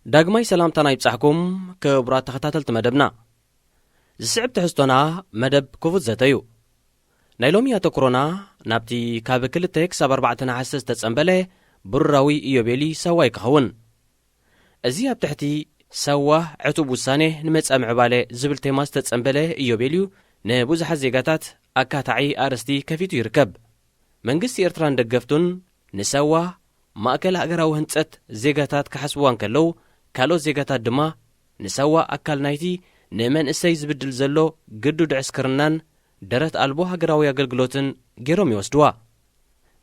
ዳግማይ ሰላምታና ይብጻሕኩም ክቡራት ተኸታተልቲ መደብና። ዝስዕብ ትሕዝቶና መደብ ክፉት ዘተ እዩ። ናይ ሎሚ ኣተኩሮና ናብቲ ካብ ክልተ ክሳብ ኣርባዕተ ነሓሰ ዝተጸንበለ ብሩራዊ ኢዮቤሊ ሰዋይ ክኸውን። እዚ ኣብ ትሕቲ ሰዋ ዕቱብ ውሳኔ ንመጻኢ ምዕባለ ዝብል ቴማ ዝተጸንበለ ኢዮቤልዩ ንብዙሓት ዜጋታት ኣካታዒ ኣርእስቲ ከፊቱ ይርከብ። መንግስቲ ኤርትራን ደገፍቱን ንሰዋ ማእከል ሃገራዊ ህንጸት ዜጋታት ክሓስብዋ እንከለዉ፣ ካልኦት ዜጋታት ድማ ንሰዋ ኣካል ናይቲ ንመንእሰይ ዝብድል ዘሎ ግዱድ ዕስክርናን ደረት ኣልቦ ሃገራዊ ኣገልግሎትን ገይሮም ይወስድዋ።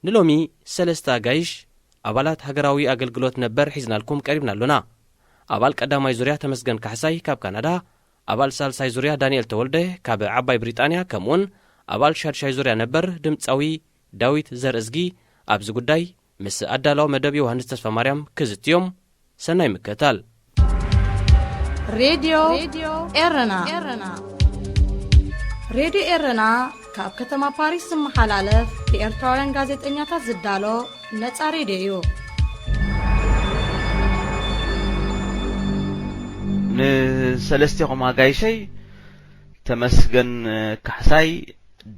ንሎሚ ሰለስተ ኣጋይሽ ኣባላት ሃገራዊ ኣገልግሎት ነበር ሒዝናልኩም ቀሪብና ኣሎና። ኣባል ቀዳማይ ዙርያ ተመስገን ካሕሳይ ካብ ካናዳ፣ ኣባል ሳልሳይ ዙርያ ዳንኤል ተወልደ ካብ ዓባይ ብሪጣንያ፣ ከምኡውን ኣባል ሻድሻይ ዙርያ ነበር ድምጻዊ ዳዊት ዘርእዝጊ ኣብዚ ጉዳይ ምስ ኣዳላዊ መደብ ዮሃንስ ተስፋማርያም ክዝትዮም። ሰናይ ምክታል። ሬድዮ ኤረና። ሬድዮ ኤረና ካብ ከተማ ፓሪስ ዝመሓላለፍ ብኤርትራውያን ጋዜጠኛታት ዝዳሎ ነጻ ሬድዮ እዩ። ንሰለስቴኹም ኣጋይሸይ ተመስገን ካሕሳይ፣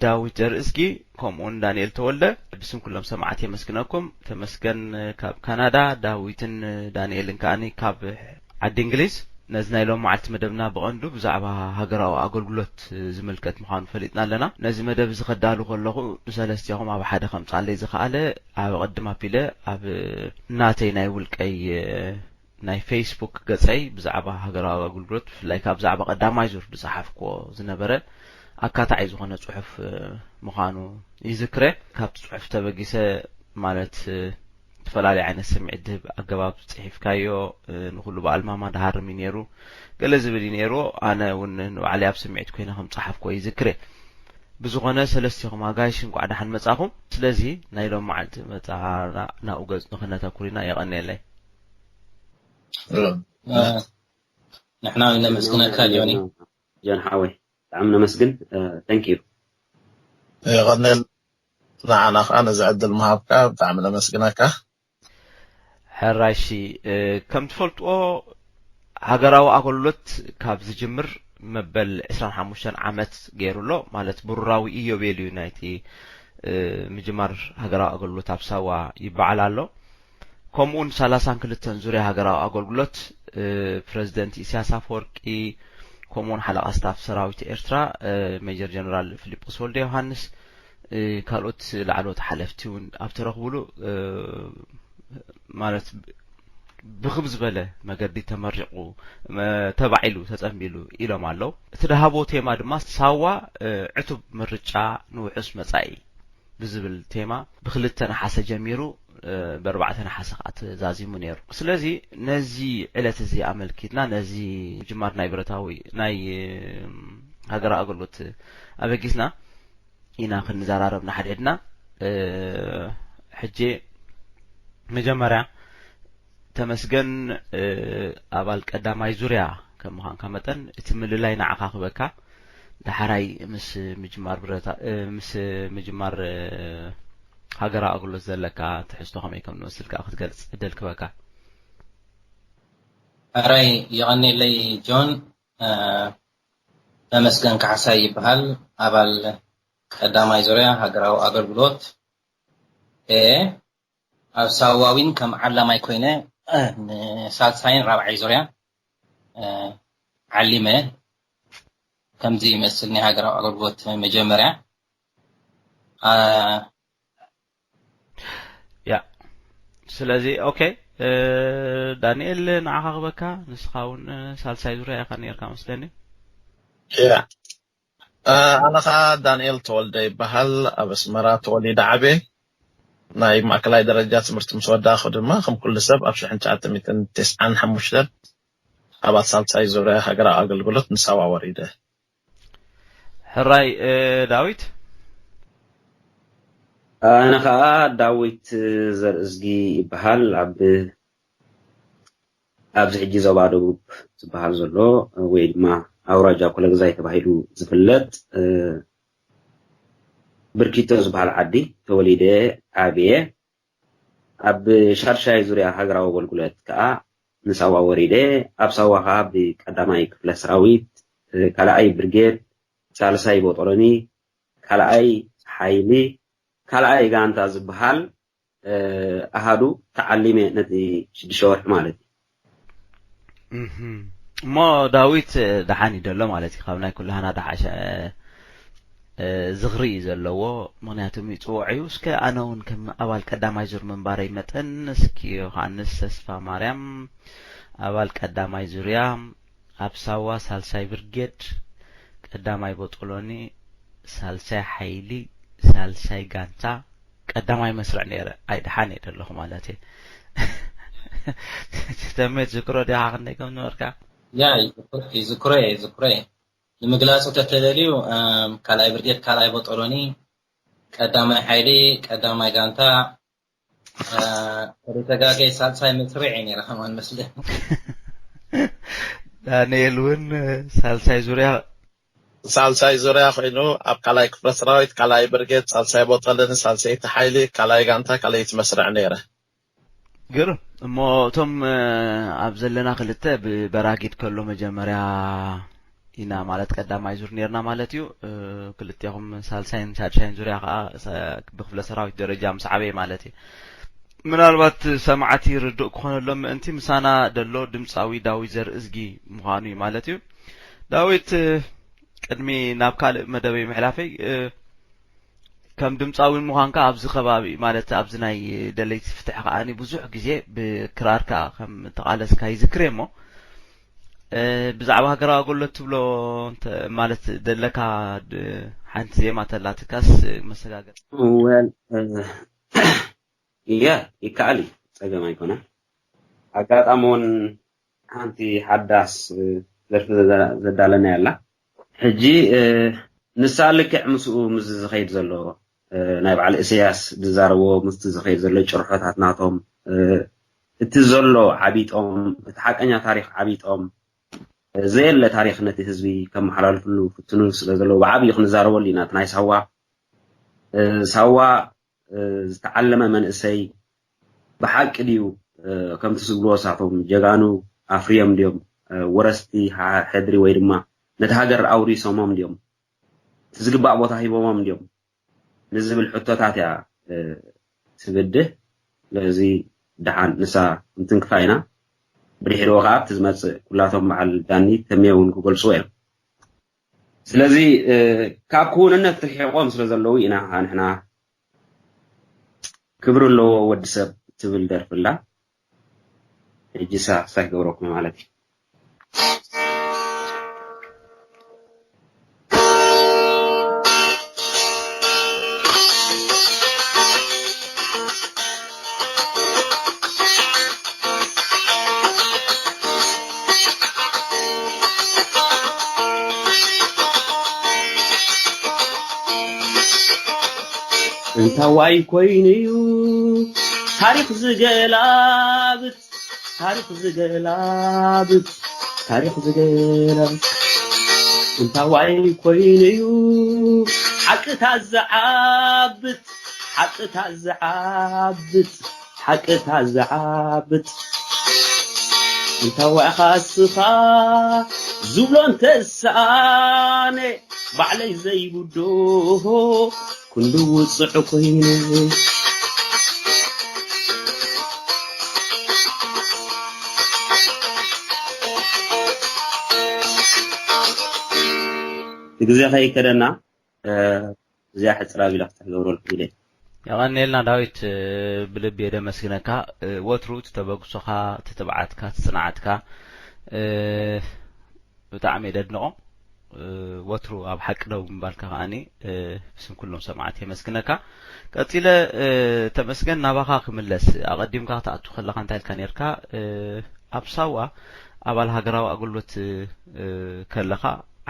ዳዊት ዘርእዝጊ፣ ከምኡውን ዳንኤል ተወልደ፣ ብስም ኩሎም ሰማዕቲ የመስግነኩም። ተመስገን ካብ ካናዳ፣ ዳዊትን ዳንኤልን ከኣኒ ካብ ዓዲ እንግሊዝ። ነዚ ናይ ሎም መዓልቲ መደብና ብቐንዱ ብዛዕባ ሃገራዊ ኣገልግሎት ዝምልከት ምዃኑ ፈሊጥና ኣለና። ነዚ መደብ እዚ ከዳሉ ከለኹ ንሰለስቴኹም ኣብ ሓደ ከምጻለይ ዝኸኣለ ኣብ ቅድም ኣቢለ ኣብ ናተይ ናይ ውልቀይ ናይ ፌስቡክ ገጸይ ብዛዕባ ሃገራዊ ኣገልግሎት ብፍላይ ካብ ብዛዕባ ቀዳማይ ዙር ዝጸሓፍክዎ ዝነበረ ኣካታዒ ዝኾነ ጽሑፍ ምዃኑ ይዝክረ። ካብቲ ጽሑፍ ተበጊሰ ማለት ዝተፈላለየ ዓይነት ስምዒት ዝህብ ኣገባብ ጽሒፍካዮ ንኹሉ በዓል ማማ ድሃርም እዩ ነይሩ ገለ ዝብል እዩ ነይሩ። ኣነ እውን ንባዕለይ ኣብ ስምዒት ኮይነ ከም ጸሓፍክዎ ይዝክረ። ብዝኾነ ሰለስቲኹም ኣጋይሽ እንቋዕ ደሓን መጻኹም። ስለዚ ናይ ሎም መዓልቲ መጻና ናብኡ ገጽ ንኽነተኩር ኢና። የቐንየለይ። ንሕና እውን ነመስግነካ ዮኒ። ጆን ሓወይ ብጣዕሚ ነመስግን። Thank you። የቐንየልና ንዓና ከዓ ነዚ ዕድል ምሃብካ ብጣዕሚ ነመስግነካ። ሕራይ እሺ። ከም ትፈልጥዎ ሃገራዊ ኣገልግሎት ካብ ዝጅምር መበል ዕስራን ሓሙሽተን ዓመት ገይሩ ኣሎ። ማለት ብሩራዊ ኢዮቤልዩ ናይቲ ምጅማር ሃገራዊ ኣገልግሎት ኣብ ሳዋ ይበዓል ኣሎ። ከምኡውን ሰላሳን ክልተን ዙርያ ሃገራዊ ኣገልግሎት ፕረዚደንት ኢሳያስ ኣፈወርቂ ከምኡውን ሓለቓ ስታፍ ሰራዊት ኤርትራ ሜጀር ጀነራል ፊሊጶስ ወልደ ዮሃንስ ካልኦት ላዕለዎት ሓለፍቲ እውን ኣብ ተረኽብሉ ማለት ብኽብ ዝበለ መገዲ ተመሪቑ ተባዒሉ ተጸንቢሉ ኢሎም ኣለዉ። እቲ ደሃቦ ቴማ ድማ ሳዋ ዕቱብ ምርጫ ንውሑስ መጻኢ ብዝብል ቴማ ብክልተ ነሓሰ ጀሚሩ ብኣርባዕተ ነሓሰ ከዓ ተዛዚሙ ነይሩ። ስለዚ ነዚ ዕለት እዚ ኣመልኪትና ነዚ ምጅማር ናይ ብረታዊ ናይ ሃገራዊ ኣገልግሎት ኣበጊስና ኢና ክንዘራረብ ንሓድሕድና። ሕጂ መጀመርያ ተመስገን ኣባል ቀዳማይ ዙርያ ከም ምዃንካ መጠን እቲ ምልላይ ንዓኻ ክበካ ዳሕራይ ምስ ምጅማር ብረታ ምስ ምጅማር ሃገራዊ ኣገልግሎት ዘለካ ትሕዝቶ ከመይ ከም ዝመስል ከዓ ክትገልጽ ዕድል ክበካ። ሕራይ የቐንየለይ ጆን። ተመስገን ካሕሳይ ይበሃል። ኣባል ቀዳማይ ዙርያ ሃገራዊ ኣገልግሎት እየ። ኣብ ሳዋዊን ከም ዓላማይ ኮይነ ንሳልሳይን ራብዓይ ዙርያ ዓሊመ። ከምዚ ይመስል ናይ ሃገራዊ ኣገልግሎት መጀመርያ። ያ ስለዚ ኦኬ። ዳንኤል ንዓኻ ክበካ። ንስኻ እውን ሳልሳይ ዙርያ ኢኻ ነርካ መስለኒ። ያ ኣነ ከዓ ዳንኤል ተወልደ ይበሃል። ኣብ ኣስመራ ተወሊደ ዓብየ። ናይ ማእከላይ ደረጃ ትምህርቲ ምስ ወዳእኹ ድማ ከም ኩሉ ሰብ ኣብ ሽሕን ትሽዓተ ሚእትን ተስዓን ሓሙሽተን ኣባል ሳልሳይ ዙርያ ሃገራዊ ኣገልግሎት ንሳዋ ወሪደ። ሕራይ ዳዊት። ኣነ ከዓ ዳዊት ዘርእዝጊ ይበሃል። ኣብ ኣብዚ ሕጂ ዞባ ደቡብ ዝበሃል ዘሎ ወይ ድማ ኣውራጃ ኮለግዛይ ተባሂሉ ዝፍለጥ ብርኪቶ ዝበሃል ዓዲ ተወሊደ ዓብየ። ኣብ ሻድሻይ ዙርያ ሃገራዊ ኣገልግሎት ከዓ ንሳዋ ወሪደ። ኣብ ሳዋ ከዓ ብቀዳማይ ክፍለ ሰራዊት፣ እ፣ ካልኣይ ብርጌድ፣ ሳልሳይ ቦጦሎኒ፣ ካልኣይ ሓይሊ፣ ካልኣይ ጋንታ ዝበሃል፣ እ፣ ኣሃዱ ተዓሊመ ነቲ ሽዱሽተ ወርሒ ማለት እዩ። እህም። እሞ ዳዊት፣ እ፣ ደሓን እዩ ደሎ ማለት እዩ። ካብ ናይ ኩላህና ደሓሸ፣ እ፣ እ፣ ዝኽሪ እዩ ዘለዎ። ምኽንያቱ ይጽውዕ እዩ። እስከ ኣነ እውን ከም ኣባል ቀዳማይ ዙር ምንባረይ መጠን፣ እስኪ ዮሃንስ ተስፋ ማርያም፣ ኣባል ቀዳማይ ዙርያ፣ ኣብ ሳዋ ሳልሳይ ብርጌድ፣ ቀዳማይ ቦጦሎኒ፣ ሳልሳይ ሓይሊ፣ ሳልሳይ ጋንታ፣ ቀዳማይ መስርዕ ነይረ። ኣይ ደሓን እየ ደለኹ ማለት እየ። ተሜት ዝክሮ ዲኻ ክንደይ ከም ነበርካ? ያ ይዝክሮ እየ፣ ይዝክሮ እየ። ንምግላጹ ተተደልዩ፣ እም፣ ካልኣይ ብርጌድ፣ ካልኣይ ቦጦሎኒ፣ ቀዳማይ ሓይሊ፣ ቀዳማይ ጋንታ፣ እ፣ ተደጋጋይ ሳልሳይ መስርዕ እየ ነይረ ከማን መስለ። ዳንኤል እውን ሳልሳይ ዙርያ ሳልሳይ ዙርያ ኮይኑ ኣብ ካልኣይ ክፍለ ሰራዊት ካልኣይ ብርጌድ ሳልሳይ ቦጠልን ሳልሰይቲ ሓይሊ ካልኣይ ጋንታ ካልኣይቲ መስርዕ ነይረ። ግርም። እሞ እቶም፣ እ፣ ኣብ ዘለና ክልተ ብበራጊድ ከሎ መጀመርያ ኢና ማለት ቀዳማይ ዙር ነርና ማለት እዩ። እ፣ ክልቴኹም ሳልሳይን ሳድሳይን ዙርያ ከዓ ሰ-፣ ብክፍለ ሰራዊት ደረጃ ምስ ዓበየ ማለት እዩ። ምናልባት ሰማዕቲ ርዱእ ክኾነሎም ምእንቲ ምሳና ደሎ ድምፃዊ ዳዊት ዘርእዝጊ ምዃኑ እዩ ማለት እዩ። ዳዊት፣ እ፣ ቅድሚ ናብ ካልእ መደበይ ምሕላፈይ፣ እ፣ ከም ድምፃዊ ምዃንካ ኣብዚ ከባቢ ማለት ኣብዚ ናይ ደለይቲ ፍትሒ ከዓኒ ብዙሕ ግዜ ብክራርካ ከም ተቓለስካ ይዝክር እየ እሞ፣ እ፣ ብዛዕባ ሃገራዊ ኣገልግሎት ትብሎ እንተ-፣ ማለት ደለካ ድ-፣ ሓንቲ ዜማ ተላትካስ መሰጋገር። ወል፣ እ፣ እየ፣ ይከኣል እዩ፣ ጸገም ኣይኮነን። ኣጋጣሚ እውን ሓንቲ ሓዳስ፣ እ፣ ደርፊ ዘዳ-፣ ዘዳለናያ ኣላ። ሕጂ፣ እ፣ ንሳ ልክዕ ምስኡ፣ ምስ ዝኸይድ ዘሎ፣ እ፣ ናይ በዓል ኢሳያስ ዝዛረብዎ፣ ምስቲ ዝኸይድ ዘሎ ጭርሖታት ናቶም፣ እ፣ እቲ ዘሎ ዓቢጦም፣ እቲ ሓቀኛ ታሪኽ ዓቢጦም፣ እ፣ ዘየለ ታሪኽ ነቲ ህዝቢ ከመሓላልፍሉ ፍትኑ ስለ ዘለዉ፣ ብዓብዩ ክንዛረበሉ ኢና። እቲ ናይ ሳዋ፣ እ፣ ሳዋ፣ እ፣ ዝተዓለመ መንእሰይ ብሓቂ ድዩ፣ እ፣ ከምቲ ዝብልዎ እሳቶም ጀጋኑ ኣፍርዮም ድዮም፣ እ፣ ወረስቲ ሓ-፣ ሕድሪ ወይ ድማ ነቲ ሃገር ኣውሪሶሞም ድዮም፣ እቲ ዝግባእ ቦታ ሂቦሞም ድዮም ንዝብል ሕቶታት እያ፣ እ፣ ትብድህ። ስለዚ ደሓን ንሳ እንትንክፋ ኢና። ብድሕሪኡ ከዓ ኣብቲ ዝመጽእ ኩላቶም በዓል ዳኒ ተሜ እውን ክገልጽዎ እዮም። ስለዚ፣ እ፣ ካብ ክውንነት ርሒቖም ስለ ዘለዉ ኢና ንሕና ክብሪ ኣለዎ ወዲ ሰብ ትብል ደርፊ ኣላ። ሕጂ ሳክሳይ ክገብረኩም ማለት እዩ። እንታዋይ ኮይኑ'ዩ ታሪኽ ዝገላብጥ፣ ታሪኽ ዝገላብጥ፣ ታሪኽ ዝገላብጥ። እንታዋይ ኮይኑ'ዩ ሓቅታት ዝዓብጥ፣ ሓቅታት ዝዓብጥ፣ ሓቅታት ዝዓብጥ። እንታዋይ ኻስኻ ዝብሎ እንተሳነ ባዕለይ ዘይብድሆ ክንዲ ውፅዕ ኮይኑ። እቲ ግዜ ከይከደና፣ እ፣ እዚኣ ሕፅር ኣቢለ ክትሕገብረልኩም ኢለ። የቐንየልና ዳዊት፣ እ፣ ብልቢ እየ ደመስግነካ። እ፣ ወትሩ እቲ ተበግሶኻ፣ እቲ ትብዓትካ፣ እቲ ፅንዓትካ፣ እ፣ ብጣዕሚ እየ ደድንቖ። እ፣ ወትሩ ኣብ ሓቂ ደው ምባልካ ከዓኒ፣ እ፣ ብስም ኩሎም ሰማዕቲ የመስግነካ። ቀጺለ፣ እ፣ ተመስገን ናባኻ ክምለስ፣ ኣቐዲምካ ክትኣቱ ከለኻ እንታይ ኢልካ ነርካ? እ፣ ኣብ ሳዋ ኣባል ሃገራዊ ኣገልግሎት፣ እ፣ ከለኻ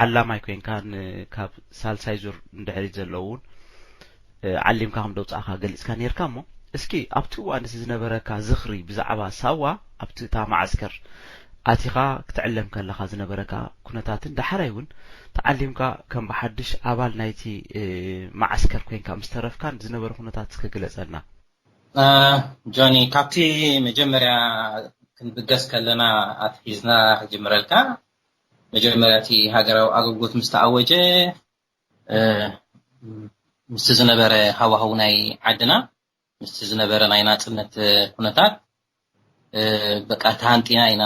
ዓላማይ ኮይንካ ን-፣ ካብ ሳልሳይ ዙር ንድሕሪት ዘለዉ እውን፣ እ፣ ዓሊምካ ከም ደውጻእካ ገሊጽካ ነርካ እሞ፣ እስኪ ኣብቲ እዋን እዚ ዝነበረካ ዝኽሪ ብዛዕባ ሳዋ ኣብቲ እታ መዓስከር ኣቲኻ ክትዕለም ከለኻ ዝነበረካ ኩነታትን ዳሕራይ እውን ተዓሊምካ ከም ብሓድሽ ኣባል ናይቲ፣ እ፣ መዓስከር ኮይንካ ምስ ተረፍካን ዝነበረ ኩነታት እስኪ ግለጸልና። እ፣ ጆኒ፣ ካብቲ መጀመርያ ክንብገስ ከለና ኣትሒዝና ክጅምረልካ። መጀመርያ እቲ ሃገራዊ ኣገልግሎት ምስ ተኣወጀ፣ እ፣ ምስቲ ዝነበረ ሃዋህው ናይ ዓድና፣ ምስቲ ዝነበረ ናይ ናጽነት ኩነታት፣ እ፣ በቃ ተሃንጢና ኢና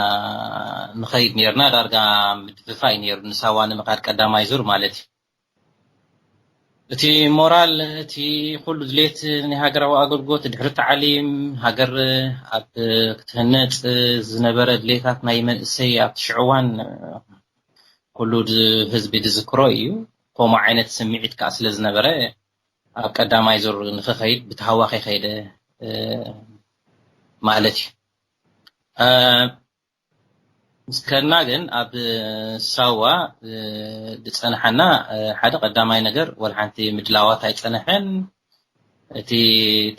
ንኸይድ ነርና። ዳርጋ ምድፍፋ እዩ ነይሩ። ንሳዋ ንምኻድ ቀዳማይ ዙር ማለት እዩ። እቲ ሞራል፣ እቲ ኩሉ ድሌት ናይ ሃገራዊ ኣገልግሎት ድሕሪ ታዕሊም፣ ሃገር ኣብ ክትህነጽ ዝነበረ ድሌታት ናይ መንእሰይ ኣብቲ ሽዑ እዋን ኩሉ ድ-፣ ህዝቢ ድዝክሮ እዩ። ከምኡ ዓይነት ስምዒት ከኣ ስለ ዝነበረ ኣብ ቀዳማይ ዙር ንኽኸይድ ብተሃዋኺ ከይደ፣ እ፣ ማለት እዩ። እ፣ ምስ ከድና ግን ኣብ ሳዋ፣ እ፣ ዝጸንሓና፣ እ፣ ሓደ ቀዳማይ ነገር ወላ ሓንቲ ምድላዋት ኣይጸንሐን። እቲ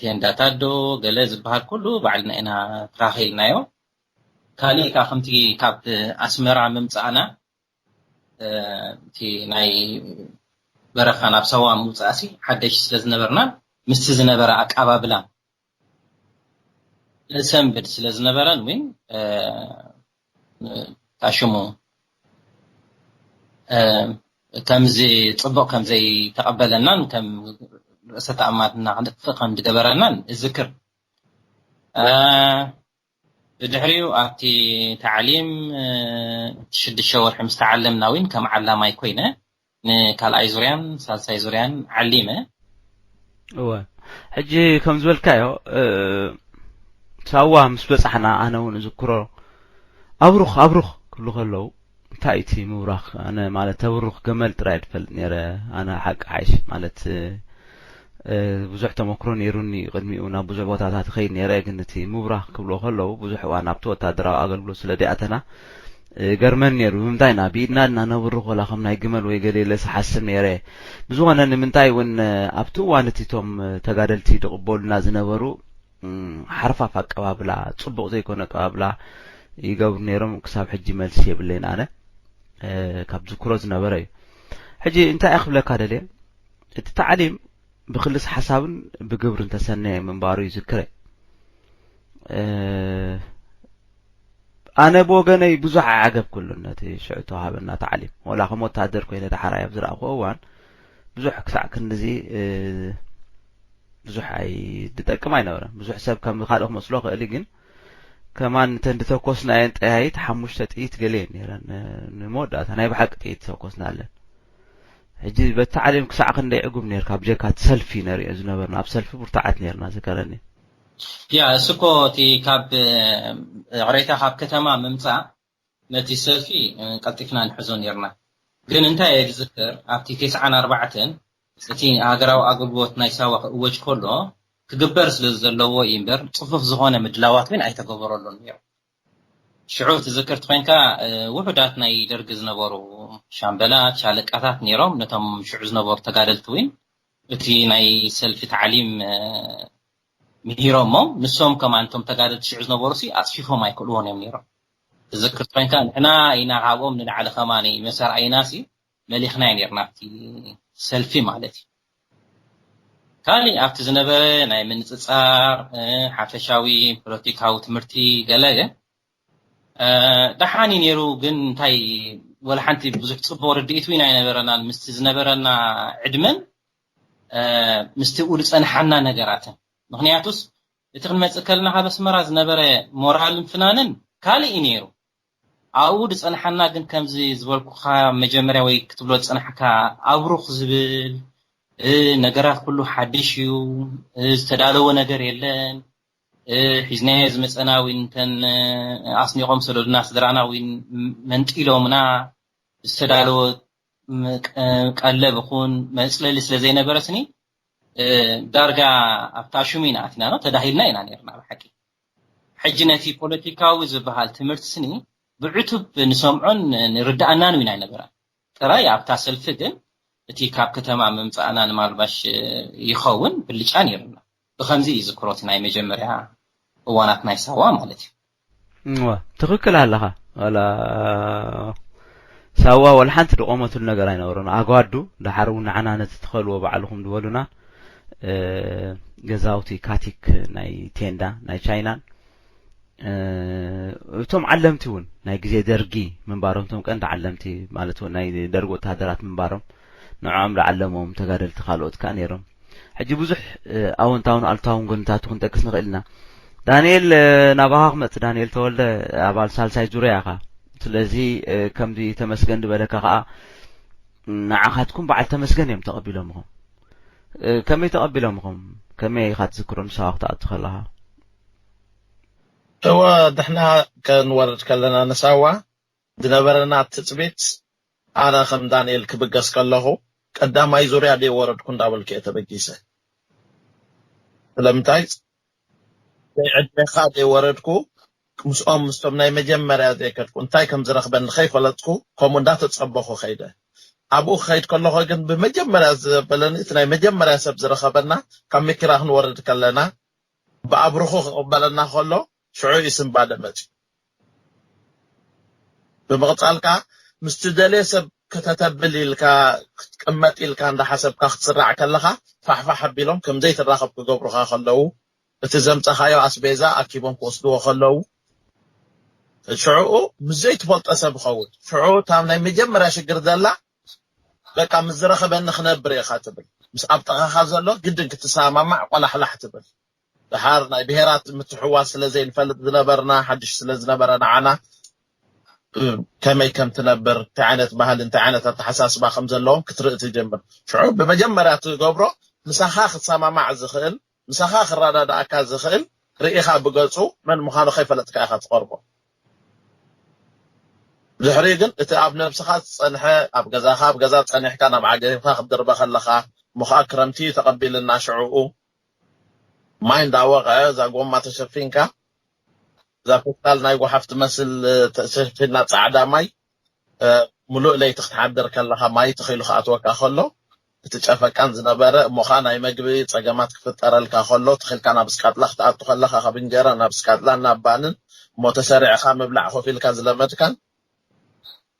ቴንዳታት ዶ ገለ ዝበሃል ኩሉ ባዕልና ኢና ተኻኺልናዮ። ካሊእ ከኣ ከምቲ ካብ ኣስመራ ምምጻእና፣ እ፣ እቲ ናይ በረኻ ናብ ሳዋ ምውጻእሲ ሓደሽ ስለ ዝነበርና ምስቲ ዝነበረ ኣቀባብላ ሰንብድ ስለ ዝነበረን እውን፣ እ፣ ታሽሙ፣ እ፣ ከምዚ ጽቡቕ ከም ዘይተቐበለናን ከም ርእሰ ተኣማንነትና ክንጥፍእ ከም ዝገበረናን እዝክር። እ፣ ብድሕሪኡ ኣብቲ ታዕሊም፣ እ፣ ሽዱሽተ ወርሒ ምስ ተዓለምና እውን ከም ዓላማይ ኮይነ ንካልኣይ ዙርያን ሳልሳይ ዙርያን ዓሊመ። እወ። ሕጂ ከም ዝበልካዮ፣ እ፣ ሳዋ ምስ በጻሕና ኣነ እውን እዝክሮ ኣብሩኽ፣ ኣብሩኽ ክብሉ ከለዉ፣ እንታይ እቲ ምብራኽ? ኣነ ማለት ተብሩኽ ገመል ጥራይ ዝፈልጥ ነይረ። ኣነ ሓቂ ሓይሽ ማለት፣ እ፣ ብዙሕ ተመክሮ ነይሩኒ። ቅድሚኡ ናብ ብዙሕ ቦታታት እኸይድ ነይረ፣ ግን እቲ ምብራኽ ክብሎ ከለዉ ብዙሕ እዋን ኣብቲ ወታደራዊ ኣገልግሎት ስለ ደኣተና፣ እ፣ ገርመን ነይሩ። ብምንታይ ኢና ብኢድና ድና ነብርኽ ወላ ከም ናይ ግመል ወይ ገለ ኢለ ዝሓስብ ነይረ። ብዝኾነ ንምንታይ እውን፣ እ፣ ኣብቲ እዋን እቲ እቶም፣ እ፣ ተጋደልቲ ዝቕበሉና ዝነበሩ፣ እም፣ ሓርፋፍ ኣቀባብላ፣ ጽቡቕ ዘይኮነ ኣቀባብላ ይገብሩ ነይሮም። ክሳብ ሕጂ መልሲ የብለይን ኣነ፣ እ፣ ካብ ዝክሮ ዝነበረ እዩ። ሕጂ እንታይ እየ ክብለካ ደልየ፣ እቲ ታዕሊም ብክልስ ሓሳብን ብግብርን ተሰነየ ምንባሩ ይዝክረ። እ፣ ኣነ ብወገነይ ብዙሕ ኣይዓገብኩሉን ነቲ ሽዑ ተዋሃበና ታዕሊም። ወላ ከም ወታደር ኮይነ ደሓራይ ኣብ ዝረኣኹዎ እዋን ብዙሕ ክሳዕ ክንድዚ፣ እ፣ ብዙሕ ኣይ-፣ ዝጠቅም ኣይነበረን። ብዙሕ ሰብ ከም ካልእ ክመስሎ ክእል እዩ፣ ግን ከማን እተን ዝተኮስናየን ጠያይት ሓሙሽተ ጥይት ገለ እየን ነይረን። ን-፣ ንመወዳእታ ናይ ብሓቂ ጥይት ተኮስናለን። ሕጂ በቲ ታዕሊም ክሳዕ ክንደይ ዕጉብ ነይርካ? ብጀካ እቲ ሰልፊ ነሪኦ ዝነበርና፣ ኣብ ሰልፊ ብርቱዓት ነይርና ዝከረኒ። ያ፣ እሱ እኮ እቲ ካብ፣ እ፣ ይቕሬታ፣ ካብ ከተማ ምምጻእ ነቲ ሰልፊ፣ እ፣ ቀልጢፍና ንሕዞ ነይርና። ግን እንታይ እየ ዝዝክር፣ ኣብቲ ተስዓን ኣርባዕተን እቲ ሃገራዊ ኣገልግሎት ናይ ሳዋ ክእወጅ ከሎ ክግበር ስለ ዘለዎ እዩ እምበር፣ ጽፉፍ ዝኾነ ምድላዋት ግን ኣይተገበረሉን ነይሩ። ሽዑ ትዝክር ተኾይንካ፣ እ፣ ውሑዳት ናይ ደርጊ ዝነበሩ ሻምበላት፣ ሻለቃታት ነይሮም። ነቶም ሽዑ ዝነበሩ ተጋደልቲ እውን እቲ ናይ ሰልፊ ታዕሊም፣ እ፣ ምሂሮሞም። ንሶም ከማን እቶም ተጋደልቲ ሽዑ ዝነበሩ ሲ ኣጽፊፎም ኣይክእልዎን እዮም ነይሮም። ትዝክር ተኾይንካ ንሕና ኢና ካብኦም ንላዕሊ ከማን መሳርኣይና ሲ መሊኽና ነይርና ኣብቲ ሰልፊ ማለት እዩ። ካሊእ ኣብቲ ዝነበረ ናይ ምንጽጻር፣ እ፣ ሓፈሻዊ ፖለቲካዊ ትምህርቲ ገለ፣ እ፣ ደሓን እዩ ነይሩ፣ ግን እንታይ ወላ ሓንቲ ብዙሕ ጽቡቕ ርድኢት እውን ኣይነበረናን ምስቲ ዝነበረና ዕድመን፣ እ፣ ምስቲ ኣብኡ ዝጸንሓና ነገራትን። ምኽንያቱስ እቲ ክንመጽእ ከለና ካብ ኣስመራ ዝነበረ ሞራልን ፍናንን ካልእ እዩ ነይሩ። ኣብኡ ዝጸንሓና ግን ከምዚ ዝበልኩኻ መጀመርያ ወይ ክትብሎ ዝጸናሕካ ኣብሩኽ ዝብል፣ እ፣ ነገራት ኩሉ ሓድሽ እዩ፣ እ፣ ዝተዳለወ ነገር የለን፣ እ፣ ሒዝናዮ ዝመጸና እውን እንተን፣ እ፣ ኣስኒቖም ሰደዱና ስድራና እውን መንጢሎምና ዝተዳለወ ም-፣ ቀ-፣ ቀለብ ይኹን መጽለሊ ስለ ዘይነበረትኒ፣ እ፣ ዳርጋ ኣብታ ሹም ኢና ኣቲና ነው ተዳሂልና ኢና ነይርና ብሓቂ። ሕጂ ነቲ ፖለቲካዊ ዝበሃል ትምህርቲ ስኒ ብዕቱብ ንሰምዖን ንርድኣናን እውን ኣይነበረን። ጥራይ ኣብታ ሰልፊ ግን እቲ ካብ ከተማ ምምጻእና ንማልባሽ ይኸውን ብልጫ ነይሩና። ብኸምዚ እዩ ዝክሮት ናይ መጀመርያ እዋናት ናይ ሳዋ ማለት እዩ። እወ፣ ትኽክል ኣለኻ። ዋላ ሳዋ ዋላ ሓንቲ ዝቖመትሉ ነገር ኣይነበሮን። ኣጓዱ፣ ደሓር እውን ንዓና ነቲ ትኸልዎ ባዕልኹም ዝበሉና፣ እ፣ ገዛውቲ ካቲክ ናይ ቴንዳ፣ ናይ ቻይናን፣ እቶም ዓለምቲ እውን ናይ ግዜ ደርጊ ምንባሮም፣ እቶም ቀንዲ ዓለምቲ ማለት እውን ናይ ደርጊ ወተሃደራት ምንባሮም፣ ንዕኦም ዝዓለሞም ተጋደልቲ ካልኦት ከኣ ነይሮም። ሕጂ ብዙሕ ኣወንታውን ኣሉታውን ጎንታቱ ክንጠቅስ ንኽእል ኢና። ዳንኤል፣ ናባኻ ክመጽእ። ዳንኤል ተወልደ፣ ኣባል ሳልሳይ ዙርያ ኢኻ። ስለዚ ከምዚ ተመስገን ዝበለካ ከኣ ንዓኻትኩም በዓል ተመስገን እዮም ተቐቢሎምኹም። ከመይ ተቐቢሎምኹም? ከመይ ኢኻ ትዝክሮ ንሳዋ ክትኣቱ ከለኻ? እወ፣ ድሕና ከንወርድ ከለና ንሳዋ ዝነበረና ትጽቢት፣ ኣነ ከም ዳንኤል ክብገስ ከለኹ ቀዳማይ ዙርያ ደይ ወረድኩ እንዳበልኩ እየ ተበጊሰ። ስለምንታይ? ዘይዕድሜኻ ደይ ወረድኩ፣ ምስኦም ምስቶም ናይ መጀመርያ ዘይከድኩ እንታይ ከም ዝረኽበኒ ከይፈለጥኩ፣ ከምኡ እንዳተጸበኹ ከይደ። ኣብኡ ክኸይድ ከለኹ ግን ብመጀመርያ ዘበለኒ እቲ ናይ መጀመርያ ሰብ ዝረኸበና፣ ካብ መኪና ክንወርድ ከለና ብኣብርኹ ክቕበለና ከሎ ሽዑ እዩ ስንባደ መፅዩ። ብምቕፃል ከዓ ምስ ትደልየ ሰብ ክተተብል ኢልካ ክትቅመጥ ኢልካ እንዳሓሰብካ ክትስራዕ ከለኻ ፋሕፋሕ ኣቢሎም ከም ዘይትራኸብ ክገብሩኻ ከለዉ እቲ ዘምፀኻዮ ኣስቤዛ ኣኪቦም ክወስድዎ ከለዉ ሽዑኡ ምስ ዘይትፈልጦ ሰብ ይኸውን። ሽዑ እታ ናይ መጀመርያ ሽግር ዘላ በቃ ምስ ዝረኸበኒ ክነብር ኢኻ ትብል። ምስ ኣብ ጥቓኻ ዘሎ ግድን ክትሰማማዕ ቆላሕላሕ ትብል። ድሓር ናይ ብሄራት ምትሕውዋስ ስለ ዘይንፈልጥ ዝነበርና ሓድሽ ስለ ዝነበረ ንዓና ከመይ ከም ትነብር እንታይ ዓይነት ባህሊ እንታይ ዓይነት ኣተሓሳስባ ከም ዘለዎም ክትርኢ ትጀምር። ሽዑ ብመጀመርያ ትገብሮ ምሳኻ ክሰማማዕ ዝኽእል ምሳኻ ክረዳድኣካ ዝኽእል ርኢኻ ብገጹ መን ምዃኑ ከይፈለጥካ ኢኻ ትቐርቦ። ድሕሪኡ ግን እቲ ኣብ ነብስኻ ዝጸንሐ ኣብ ገዛኻ ኣብ ገዛ ጸኒሕካ ናብ ዓገሪብካ ክትድርበ ከለኻ እሞ ኸኣ ክረምቲ እዩ ተቐቢልና ሽዕኡ ማይ እንዳወቐዐ እዛ ጎማ ተሸፊንካ እዛ ፌስታል ናይ ጓሓፍ ትመስል ተሸፊና ጻዕዳ ማይ ሙሉእ ለይቲ ክትሓድር ከለኻ ማይ ተኺሉ ክኣትወካ ከሎ እቲ ጨፈቃን ዝነበረ እሞ ኸኣ ናይ መግቢ ጸገማት ክፍጠረልካ ከሎ ተኺልካ ናብ ስቃጥላ ክትኣቱ ከለኻ ካብ እንጀራ ናብ ስቃጥላ ናብ ባንን እሞ ተሰሪዕኻ ምብላዕ ኮፍ ኢልካ ዝለመድካን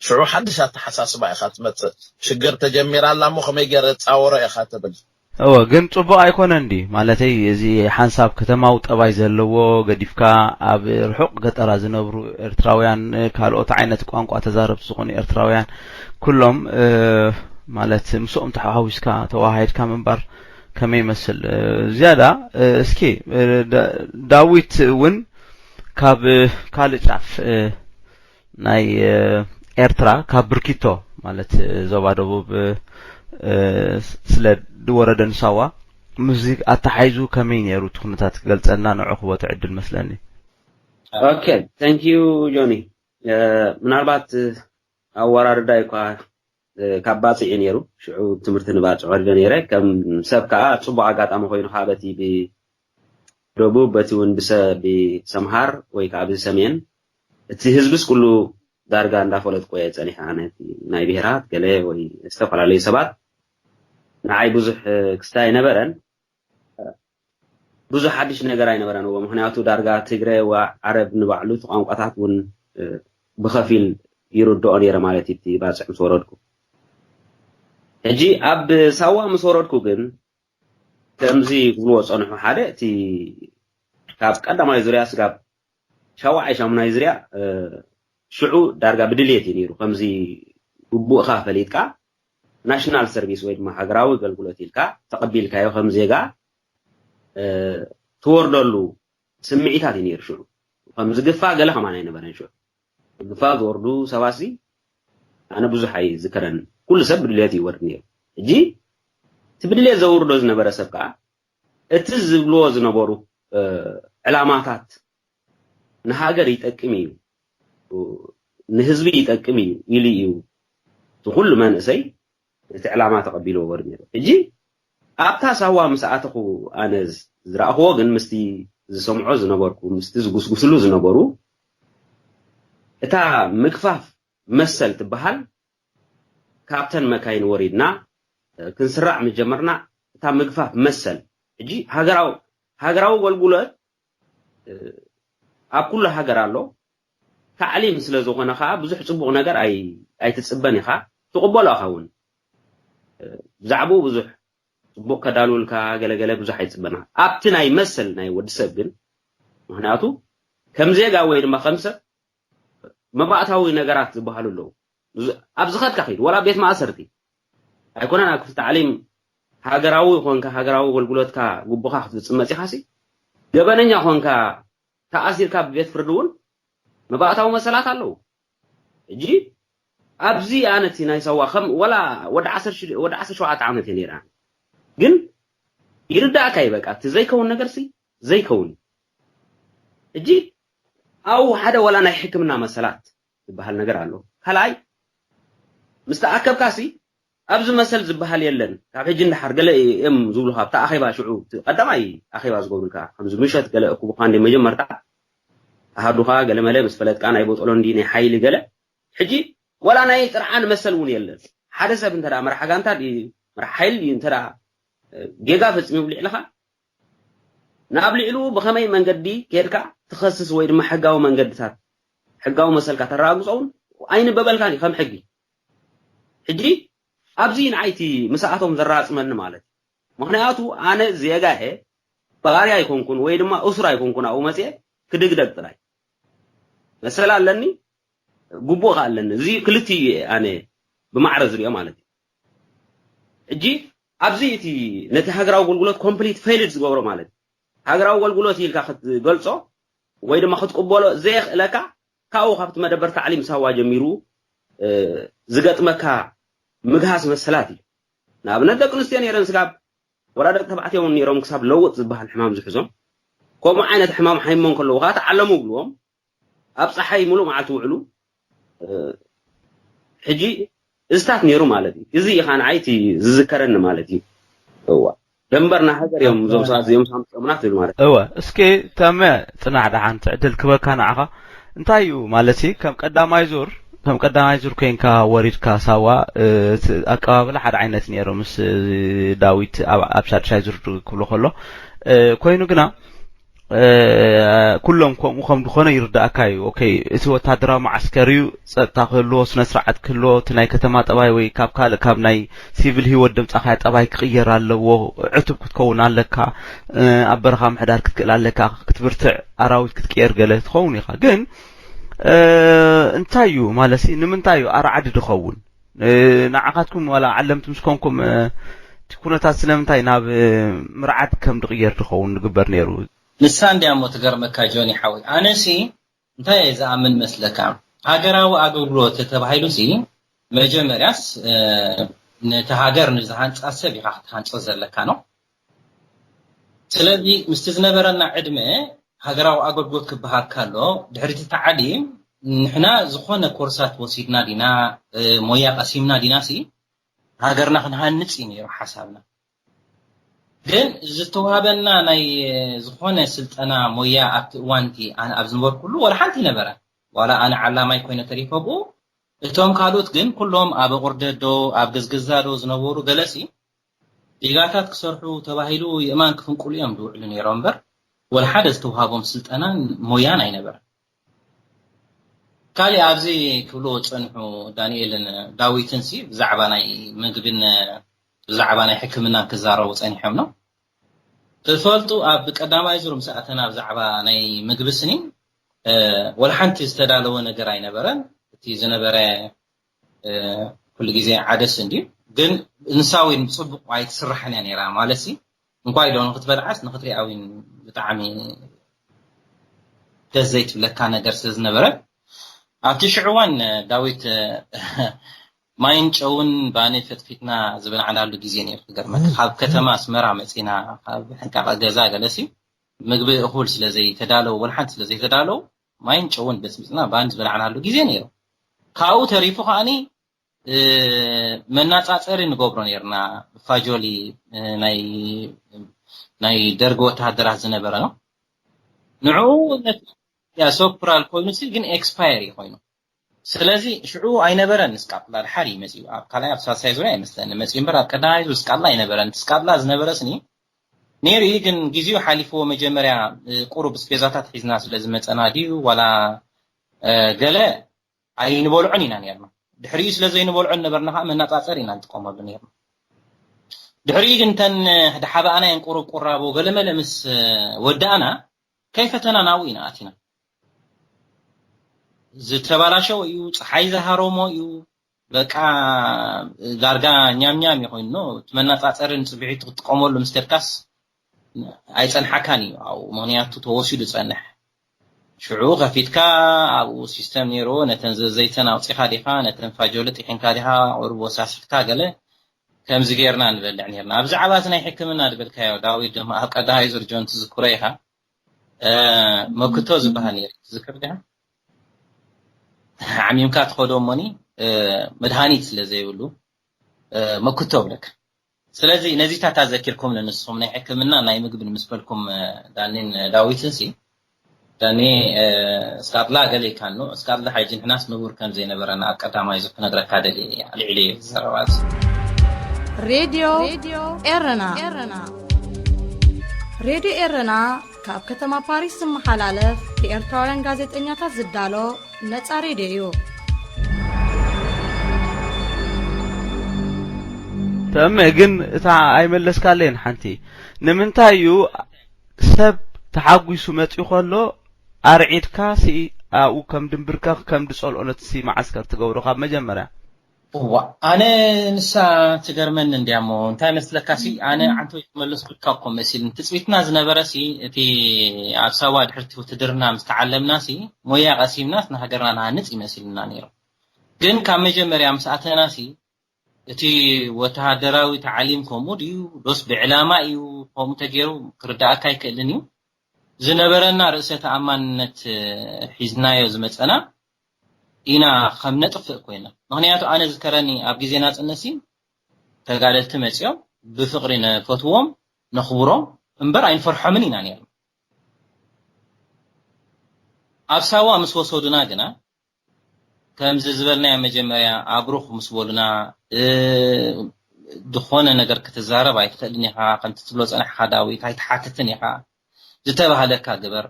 ሽዑ ሓድሽ ኣተሓሳስባ ኢኻ ትመጽእ። ሽግር ተጀሚራ ኣላ እሞ ከመይ ገይረ እጻወሮ ኢኻ ትብል። እወ፣ ግን ጽቡቕ ኣይኮነን ድዩ? ማለተይ፣ እዚ ሓንሳብ ከተማዊ ጠባይ ዘለዎ፣ ገዲፍካ ኣብ ርሑቕ ገጠራት ዝነብሩ ኤርትራውያን፣ ካልኦት ዓይነት ቋንቋ ተዛረብቲ ዝኾኑ ኤርትራውያን፣ ኩሎም፣ እ፣ ማለት፣ ምስኦም ተሓዋዊስካ፣ ተወሃሂድካ ምንባር ከመይ ይመስል? እ፣ ዝያዳ፣ እ፣ እስኪ፣ እ፣ ዳ-፣ ዳዊት እውን ካብ፣ እ፣ ካልእ ጫፍ፣ እ፣ ናይ ኤርትራ ካብ ብርኪቶ ማለት ዞባ ደቡብ ስለ ዝወረደ ንሳዋ ምስዚ ኣተሓሒዙ ከመይ ነይሩ እቲ ኩነታት ክገልጸልና ንዑ ክቦ ትዕድል መስለኒ። ኦኬ፣ thank you ጆኒ። ምናልባት ኣወራርዳ እኳ ካብ ባጽዕ እዩ ነይሩ። ሽዑ ትምህርቲ ንባጽዕ ወሪደ ነይረ። ከም ሰብ ከኣ ጽቡቕ ኣጋጣሚ ኮይኑ ከኣ በቲ ብ ደቡብ በቲ እውን ብሰ ብሰምሃር ወይ ከዓ ብሰሜን እቲ ህዝብስ ኩሉ ዳርጋ እንዳፈለጥኩ እየ ፀኒሐ ኣነ ናይ ብሄራት ገለ ወይ ዝተፈላለዩ ሰባት ንዓይ ብዙሕ ክስታይ ኣይነበረን። ብዙሕ ሓድሽ ነገር ኣይነበረን እዎ ምክንያቱ ዳርጋ ትግረ ዋ ዓረብ ንባዕሉ እቲ ቋንቋታት እውን ብከፊል ይርድኦ ነይረ ማለት እዩ እቲ ባፅዕ ምስ ወረድኩ። ሕጂ ኣብ ሳዋ ምስ ወረድኩ ግን ከምዚ ክብልዎ ዝፀንሑ ሓደ እቲ ካብ ቀዳማይ ዙርያ ስጋብ ሻውዓይ ሻሙናይ ዙርያ ሽዑ ዳርጋ ብድልየት እዩ ነይሩ ከምዚ ግቡእካ ፈሊጥካ ናሽናል ሰርቪስ ወይ ድማ ሃገራዊ ኣገልግሎት ኢልካ ተቐቢልካዮ ከም ዜጋ ትወርደሉ ስምዒታት እዩ ነይሩ ሽዑ ከም ዝግፋ ገለ ከማን ኣይነበረን ሽዑ ግፋ ዝወርዱ ሰባሲ ኣነ ብዙሕ ኣይዝከረን ኩሉ ሰብ ብድልየት ይወርድ ነይሩ ሕጂ እቲ ብድልየት ዘውርዶ ዝነበረ ሰብ ከዓ እቲ ዝብልዎ ዝነበሩ ዕላማታት ንሃገር ይጠቅም እዩ ንህዝቢ ይጠቅም እዩ ኢሉ እዩ እቲ ኩሉ መንእሰይ እቲ ዕላማ ተቐቢልዎ ወርድ ነይሩ ሕጂ ኣብታ ሳዋ ምስ ኣተኹ ኣነ ዝረእኽዎ ግን ምስቲ ዝሰምዖ ዝነበርኩ ምስቲ ዝጉስጉስሉ ዝነበሩ እታ ምግፋፍ መሰል ትበሃል ካብተን መካይን ወሪድና ክንስራዕ ምጀመርና እታ ምግፋፍ መሰል ሕጂ ሃገራዊ ሃገራዊ ኣገልግሎት ኣብ ኩሉ ሃገር ኣሎ ታዕሊም ስለ ዝኾነ ከዓ ብዙሕ ፅቡቕ ነገር ኣይትፅበን ኢኻ ትቕበሎ ኢኻ እውን ብዛዕባኡ ብዙሕ ፅቡቕ ከዳልውልካ ገለገለ ብዙሕ ኣይፅበና ኣብቲ ናይ መሰል ናይ ወዲ ሰብ ግን ምክንያቱ ከም ዜጋ ወይ ድማ ከም ሰብ መባእታዊ ነገራት ዝበሃሉ ኣለዉ። ኣብ ዝኸድካ ኺድ፣ ወላ ቤት ማእሰርቲ ኣይኮነን፣ ኣብ ክፍሊ ታዕሊም ሃገራዊ ኾንካ፣ ሃገራዊ ኣገልግሎትካ፣ ግቡኻ ክትፍጽም መጺኻሲ፣ ገበነኛ ኾንካ ተኣሲርካ ብቤት ፍርዲ እውን መባእታዊ መሰላት ኣለዉ። ሕጂ ኣብዚ ኣነ እቲ ናይ ሳዋ ከም ወላ ወዲ ዓሰርተ ሽዱሽተ ወዲ ዓሰርተ ሸውዓተ ዓመት እየ ነይረ። ግን ይርዳእካ እዩ፣ በቃ እቲ ዘይከውን ነገርሲ ዘይከውን እዩ። ሕጂ ኣብኡ ሓደ ወላ ናይ ሕክምና መሰላት ዝበሃል ነገር ኣሎ። ካልኣይ ምስ ተኣከብካሲ ኣብዚ መሰል ዝበሃል የለን። ካብ ሕጂ እንዳሓር ገለ እዮም ዝብሉኻ ኣብቲ ኣኼባ ሽዑ፣ እቲ ቀዳማይ ኣኼባ ዝገብሩልካ፣ ከምዚ ምሸት ገለ እኩብኻ እንደ መጀመርታ ኣሃዱኻ ገለ መለ ምስ ፈለጥካ ናይ ቦጦሎኒ ናይ ሓይሊ ገለ። ሕጂ ወላ ናይ ጥርዓን መሰል እውን የለን። ሓደ ሰብ እንተ ደኣ መራሕ ጋንታ ድዩ፣ መራሕ ሓይሊ ድዩ እንተ ደኣ ጌጋ ፈጺሙ ኣብ ልዕልኻ፣ ናብ ልዕሉ ብኸመይ መንገዲ ኬድካ ትኸስስ ወይ ድማ ሕጋዊ መንገድታት፣ ሕጋዊ መሰልካ ተረጋግጾ እውን ኣይንበበልካን እዩ ከም ሕጊ። ሕጂ ኣብዚ ንዓይ እቲ ምስኣቶም ዘራጽመኒ ማለት እዩ። ምኽንያቱ ኣነ ዜጋ እየ፣ ባርያ ኣይኮንኩን ወይ ድማ እሱር ኣይኮንኩን፣ ኣብኡ መጽየ ክድግደግ ጥራይ መሰል ኣለኒ፣ ግቡእ ከኣ ኣለኒ። እዚ ክልቲኡ እየ ኣነ ብማዕረ ዝሪኦ ማለት እዩ። ሕጂ ኣብዚ እቲ ነቲ ሃገራዊ ኣገልግሎት ኮምፕሊት ፌይልድ ዝገብሮ ማለት እዩ። ሃገራዊ ኣገልግሎት ኢልካ ክትገልጾ ወይ ድማ ክትቅበሎ ዘየኽእለካ ካብኡ ካብቲ መደበር ታዕሊም ሳዋ ጀሚሩ፣ እ፣ ዝገጥመካ ምግሃስ መሰላት እዩ። ንኣብነት ደቂ ኣንስትዮ ነይረን ስጋብ ወላ ደቂ ተባዕትዮ እውን ነይሮም ክሳብ ለውጥ ዝበሃል ሕማም ዝሕዞም። ከምኡ ዓይነት ሕማም ሓይሞም ከለዉ ከዓ ተዓለሙ ብልዎም። ኣብ ፀሓይ ሙሉእ መዓልቲ ውዕሉ። እ፣ ሕጂ እዚታት ነይሩ ማለት እዩ። እዚ እዩ ከዓ ንዓይ እቲ ዝዝከረኒ ማለት እዩ። እዋ። ደንበርና ሃገር እዮም እዞም ሰባት እዚኦም ሳምፅኦምና ትብል ማለት እዩ። እወ፣ እስኪ ተመ፣ ጽናሕ ደሓን፣ ትዕድል ክበካ ንዓኻ። እንታይ እዩ ማለት እዩ፣ ከም ቀዳማይ ዙር፣ ከም ቀዳማይ ዙር ኮይንካ ወሪድካ ሳዋ፣ እ፣ እቲ ኣቀባብላ ሓደ ዓይነት ነይሩ ምስ፣ እ፣ ዳዊት ኣብ፣ ኣብ ሳድሻይ ዙር ክብሎ ከሎ፣ እ፣ ኮይኑ ግና፣ እ፣ ኩሎም ከምኡ ከም ዝኾነ ይርዳእካ እዩ። ኦኬ፣ እቲ ወታደራዊ መዓስከር እዩ፣ ጸጥታ ክህልዎ፣ ስነ ስርዓት ክህልዎ፣ እቲ ናይ ከተማ ጠባይ ወይ ካብ ካልእ፣ ካብ ናይ ሲቪል ህይወት ድምጻኻ ጠባይ ክቕየር ኣለዎ፣ ዕቱብ ክትከውን ኣለካ፣ እ፣ ኣብ በረኻ ምሕዳር ክትክእል ኣለካ፣ ክትብርትዕ፣ ኣራዊት ክትቅየር ገለ ትኸውን ኢኻ። ግን፣ እ፣ እንታይ እዩ ማለት ሲ፣ ንምንታይ እዩ ኣርዓዲ ድኸውን? እ፣ ንዓኻትኩም ዋላ ዓለምቲ ምስ ኮንኩም፣ እ፣ እቲ ኩነታት ስለምንታይ ናብ፣ እ፣ ምርዓድ ከም ድቕየር ድኸውን ድግበር ነይሩ? ንሳ እንድያ እሞ ትገርመካ ጆኒ ሓወይ። ኣነሲ እንታይ እየ ዝኣምን መስለካ? ሃገራዊ ኣገልግሎት ተተባሂሉሲ መጀመርያስ፣ እ፣ ነቲ ሃገር ንዝሃንጻ ሰብ ኢኻ ክትሃንጾ ዘለካ ነው። ስለዚ ምስቲ ዝነበረና ዕድመ ሃገራዊ ኣገልግሎት ክበሃል ከሎ፣ ድሕሪ እቲ ታዕሊም ንሕና ዝኾነ ኮርሳት ወሲድና ዲና፣ እ፣ ሞያ ቀሲምና ዲናሲ ሃገርና ክንሃንጽ እዩ ነይሩ ሓሳብና። ግን ዝተዋህበና ናይ ዝኾነ ስልጠና ሞያ ኣብቲ እዋንቲ ኣነ ኣብ ዝነበርኩሉ ዋላ ሓንቲ ይነበረ። ዋላ ኣነ ዓላማይ ኮይነ ተሪፈ ብኡ፣ እቶም ካልኦት ግን ኩሎም ኣብ ኣቑርደት ዶ ኣብ ገዝገዛ ዶ ዝነበሩ ገለሲ ዲጋታት ክሰርሑ ተባሂሉ የእማን ክፍንቁሉ እዮም ዝውዕሉ ነይሮም እምበር ወላ ሓደ ዝተውሃቦም ስልጠናን ሞያን ኣይነበረን። ካሊእ ኣብዚ ክብልዎ ዝጸንሑ ዳንኤልን ዳዊትን ሲ ብዛዕባ ናይ ምግብን ብዛዕባ ናይ ሕክምናን ክዛረቡ ጸኒሖም ነው። ትፈልጡ ኣብ ቀዳማይ ዙር ምስ ኣተና ብዛዕባ ናይ ምግቢ ስኒ ወላ ሓንቲ ዝተዳለወ ነገር ኣይነበረን። እቲ ዝነበረ ኩሉ ግዜ ዓደስ እንድዩ ግን ንሳ እውን ብፅቡቅ ኣይትስራሕን እያ ነይራ ማለት ሲ እንኳይ ዶ ንክትበልዓስ ንክትሪኣ እውን ብጣዕሚ ደስ ዘይትብለካ ነገር ስለ ዝነበረ ኣብቲ ሽዑ እዋን ዳዊት ማይን ጨውን ባኒ ፈጥፊጥና ዝበላዕናሉ ግዜ ነይሩ ክገርመካ ካብ ከተማ ኣስመራ መፂና ካብ ሕንቃቐ ገዛ ገለሲ ምግቢ እኹል ስለ ዘይተዳለው ወላ ሓንቲ ስለ ዘይተዳለው ማይን ጨውን በፅቢፅና ባኒ ዝበላዕናሉ ግዜ ነይሩ ካብኡ ተሪፉ ከዓኒ መናፃፀሪ ንገብሮ ነርና ፋጆሊ ናይ ደርጊ ወተሃደራት ዝነበረ ነው ንዕኡ ሶፕራል ኮይኑ ግን ኤክስፓየር እዩ ኮይኑ ስለዚ ሽዑ ኣይነበረን ስቃጥላ ድሓር እዩ መፅኡ ኣብ ካልኣይ ኣብ ሳልሳይ ዙርያ ኣይመስለኒ መፅኡ እምበር ኣብ ቀዳማይ ዙር ስቃጥላ ኣይነበረን ስቃጥላ ዝነበረስኒ ነይሩ እዩ ግን ግዜኡ ሓሊፍዎ መጀመርያ ቁሩብ ስፔዛታት ሒዝና ስለ ዝመፀና ድዩ ዋላ ገለ ኣይንበልዖን ኢና ነርና ድሕሪኡ ስለ ዘይንበልዖን ነበርና ከዓ መናፃፀር ኢና ንጥቀመሉ ነርና ድሕሪኡ ግን ተን ድሓበኣና የን ቁሩብ ቁራቦ ገለመለ ምስ ወዳእና ከይፈተና ናብኡ ኢና ኣቲና ዝተባላሸው እዩ፣ ፀሓይ ዝሃረሞ እዩ። በቃ ዳርጋ ኛምኛም ይኮይኑ። እቲ መነፃፀሪ ንፅብሒቱ ክትጥቀመሉ ምስ ከድካስ ኣይፀንሓካን እዩ ኣብኡ፣ ምክንያቱ ተወሲዱ ፀንሕ። ሽዑ ከፊትካ ኣብኡ ሲስተም ነይርዎ፣ ነተን ዘዘይተን ኣውፂኻ ዲኻ፣ ነተን ፋጆሊ ጥሒንካ ዲኻ፣ ቁሩብ ወሳሲኽካ ገለ ከምዚ ጌርና ንበልዕ ነርና። ኣብ ዛዕባ እቲ ናይ ሕክምና ዝበልካዮ ዳዊት ድማ ኣብ ቀዳማይ ዙር ጆን ትዝክሮ ኢኻ። መክቶ ዝበሃል ነይሩ ትዝክር ዲኻ? ዓሚምካ ትኸዶ እሞኒ መድሃኒት ስለ ዘይብሉ መክቶ ብለካ። ስለዚ ነዚታት ኣዘኪርኩም ንስኹም ናይ ሕክምና ናይ ምግቢ ንምስፈልኩም ዳኒን ዳዊትን ሲ ዳኒ እስካትላ ገለ ይካኑ እስካትላ ሓጂ ንሕናስ ንቡር ከም ዘይነበረና ኣብ ቀዳማይ ዙር ክነግረካ ደሊ ኣልዒሉ እዩ ዝዘረባ እዚ። ሬድዮ ኤረና። ሬድዮ ኤረና ካብ ከተማ ፓሪስ ዝመሓላለፍ ብኤርትራውያን ጋዜጠኛታት ዝዳሎ ነጻ ሬድዮ እዩ። ተመ ግን እታ ኣይመለስካለይን ሓንቲ ንምንታይ እዩ ሰብ ተሓጒሱ መጺኡ ከሎ ኣርዒድካ ሲ ኣብኡ ከም ድንብርከኽ ከም ድጸልኦ ነቲ ሲ መዓስከር ትገብሮ ካብ መጀመርያ እዋ ኣነ ንሳ ትገርመኒ እንዲያ እሞ እንታይ መስለካ ሲ ኣነ ዓንቶ ዝመለስኩልካ እኮ መሲል ትፅቢትና ዝነበረ ሲ እቲ ኣብ ሳዋ ድሕርቲ ውትድርና ምስ ተዓለምና ሲ ሞያ ቀሲምናስ ንሃገርና ንሃንፅ ይመሲልና ነይሩ ግን ካብ መጀመርያ ምስ ኣተና ሲ እቲ ወተሃደራዊ ተዓሊም ከምኡ ድዩ ዶስ ብዕላማ እዩ ከምኡ ተገይሩ ክርዳእካ ኣይክእልን እዩ ዝነበረና ርእሰ ተኣማንነት ሒዝናዮ ዝመፀና ኢና ከም ነጥፍእ ኮይና ምክንያቱ ኣነ ዝከረኒ ኣብ ግዜ ናፅነሲ ተጋደልቲ መፂኦም ብፍቅሪ ነፈትዎም ነኽብሮም እምበር ኣይንፈርሖምን ኢና ነርና ኣብ ሳዋ ምስ ወሰዱና ግና ከምዚ ዝበልናዮ መጀመርያ ኣብሩኽ ምስ በሉና ዝኾነ ነገር ክትዛረብ ኣይትኽእልን ኢኻ ከምቲ ትብሎ ፀናሕካ ዳዊት ኣይትሓትትን ኢኻ ዝተባህለካ ግበር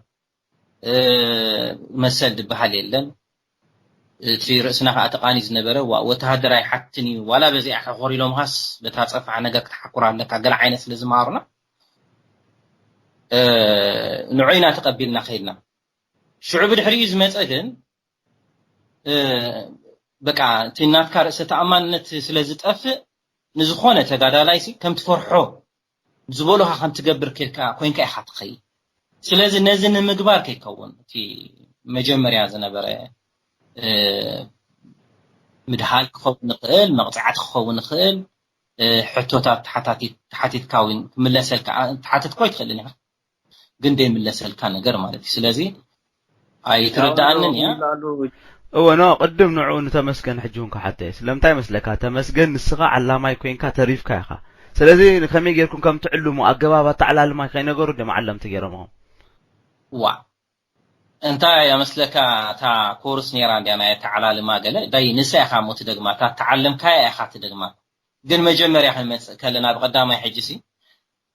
መሰል ዝበሃል የለን እቲ ርእስና ከዓ ተቃኒ ዝነበረ ወተሃደር ኣይሓትን እዩ ዋላ በዚኣ ሕኾር ኢሎምኻስ በታ ፀፋዕ ነገር ክትሓኩር ኣለካ ገለ ዓይነት ስለ ዝመሃሩና ንዑ ኢና ተቀቢልና ከይድና ሽዑ ብድሕሪኡ ዝመፀ ግን በቃ እቲ ናትካ ርእሰ ተኣማንነት ስለ ዝጠፍእ ንዝኾነ ተጋዳላይ ሲ ከም ትፈርሖ ዝበሉኻ ከም ትገብር ኬድካ ኮይንካ ኢኻ ትኸይድ። ስለዚ ነዚ ንምግባር ከይከውን እቲ መጀመርያ ዝነበረ ምድሃል ክኸውን ይኽእል፣ መቕፃዕቲ ክኸውን ይኽእል፣ ሕቶታት ተሓታቲት- ተሓቲትካ እውን ክምለሰልካ ትሓትት ኮ ኣይትኽእልን ኢኻ። ግን ደይምለሰልካ ነገር ማለት እዩ ስለዚ ኣይትርዳኣንን እያ እወ ኖ ቅድም ንዑ ንተመስገን ሕጂ እውን ክሓተ እየ ስለምንታይ መስለካ ተመስገን ንስኻ ዓላማይ ኮይንካ ተሪፍካ ኢኻ ስለዚ ከመይ ጌርኩም ከም ትዕልሙ ኣገባብ ኣተዓላልማ ከይነገሩ ድም ዓለምቲ ገይሮምኹም ዋ እንታይ ኣመስለካ እታ ኮርስ ነይራ እንድያ ናይ ኣተዓላልማ ገለ ዳይ ንሳ ኢኻ ሞ ትደግማ እታ ተዓለምካያ ኢኻ ትደግማ ግን መጀመርያ ክንመፅእ ከለና ብቐዳማይ ሕጂ ሲ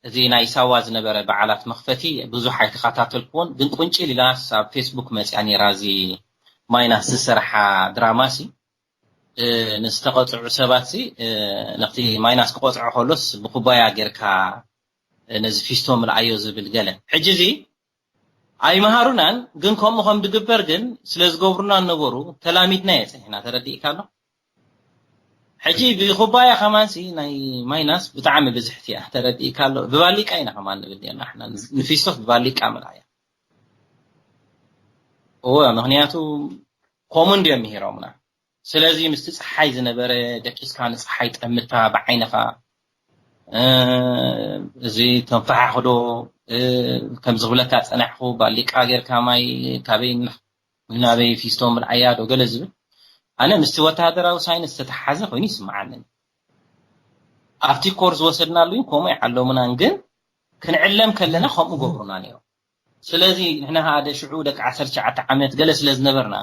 እቲ ናይ ሳዋ ዝነበረ በዓላት መኽፈቲ ብዙሕ ኣይተኸታተልክዎን ግን ቁንጭል ኢላስ ኣብ ፌስቡክ መፅያ ነይራ እዚ ማይናስ ዝሰርሓ ድራማ ሲ ንዝተቐፅዑ ሰባት ሲ ነቲ ማይናስ ክቆፅዖ ከሎስ ብኩባያ ጌርካ ነዚ ፊስቶ ምልኣዮ ዝብል ገለ ሕጂ እዚ ኣይመሃሩናን ግን ከምኡ ከም ድግበር ግን ስለ ዝገብሩና ነበሩ ተላሚድና እየ ፀኒሕና ተረዲእካ ኣሎ ሕጂ ብኩባያ ከማንሲ ናይ ማይናስ ብጣዕሚ ብዝሕቲ እያ ተረዲእካ ኣሎ ብባሊቃ ኢና ከማን ንብል ኔርና ንፊስቶፍ ብባሊቃ ምልኣያ እወ ምክንያቱ ከምኡ እንድዮም ምሂሮምና ስለዚ ምስቲ ፀሓይ ዝነበረ ደቂስካ ንፀሓይ ጠምታ ብዓይንኻ እዚ ተንፈሓኽዶ ከም ዝኽብለካ ፀናሕኹ ባሊቃ ጌርካ ማይ ካበይ ናበይ ፊስቶ ምልዓያ ዶ ገለ ዝብል ኣነ ምስቲ ወተሃደራዊ ሳይንስ ዝተተሓሓዘ ኮይኑ ይስምዓኒ ኣብቲ ኮርስ ዝወሰድናሉ ከምኡ ይዓለሙናን ግን ክንዕለም ከለና ከምኡ ገብሩና ነይሮም ስለዚ ንሕና ሓደ ሽዑ ደቂ ዓሰርተ ትሽዓተ ዓመት ገለ ስለ ዝነበርና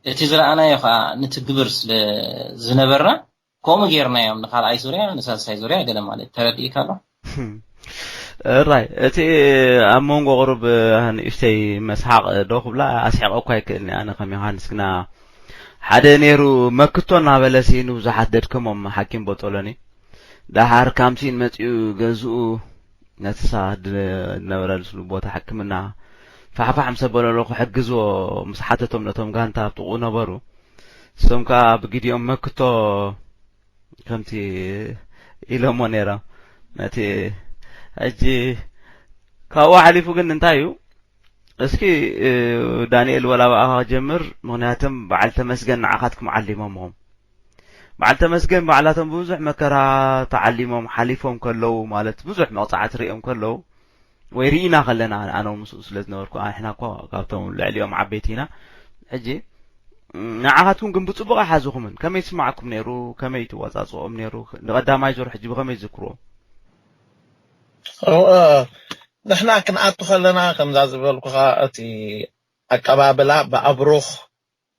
እቲ ዝረኣናዮ ከዓ ንትግብር ስለ ዝነበርና ከምኡ ጌርናዮም ንካልኣይ ዙርያ ንሳልሳይ ዙርያ ገለ ማለት ተረዲእካ ኣሎ ራይ እቲ ኣብ መንጎ ቅሩብ ንእሽተይ መስሓቅ ዶ ክብላ ኣስሕቀ እኳ ኣይክእልኒ ኣነ ከም ዮሃንስ ግና ሓደ ነይሩ መክቶ እናበለ ሲ ንብዙሓት ደድከሞም ሓኪም ቦጦሎኒ ደሓር ካምሲን መፂኡ ገዝኡ ነቲ ሰባት ዝነበረሉ ቦታ ሕክምና ፋሕፋሕ ምስ ኣበለሉ ክሕግዝዎ ምስ ሓተቶም ነቶም ጋንታ ኣብ ጥቕኡ ነበሩ። እሶም ከኣ ብግዲኦም መክቶ ከምቲ ኢሎሞ ነይሮም። ነቲ ሕጂ ካብኡ ሓሊፉ ግን እንታይ እዩ? እስኪ እ፣ ዳንኤል ወላ ብኣኻ ክጀምር፣ ምኽንያቱም በዓል ተመስገን ንዓኻትኩም ዓሊሞምኹም። በዓል ተመስገን ባዕላቶም ብዙሕ መከራ ተዓሊሞም ሓሊፎም ከለዉ፣ ማለት ብዙሕ መቕጻዕቲ ሪኦም ከለዉ ወይ ርኢና ከለና፣ ኣነ ምስኡ ስለ ዝነበርኩ፣ ኣሕና እኮ ካብቶም ልዕሊኦም ዓበይቲ ኢና። ሕጂ ንዓኻትኩም ግን ብጽቡቕ ኣይሓዝኹምን። ከመይ ይስማዓኩም ነይሩ? ከመይ ትወጻጽኦም ነይሩ? ንቐዳማይ ዙር ሕጂ ብኸመይ ትዝክርዎ? ንሕና ክንኣቱ ከለና ከምዛ ዝበልኩኻ እቲ ኣቀባብላ ብኣብሩኽ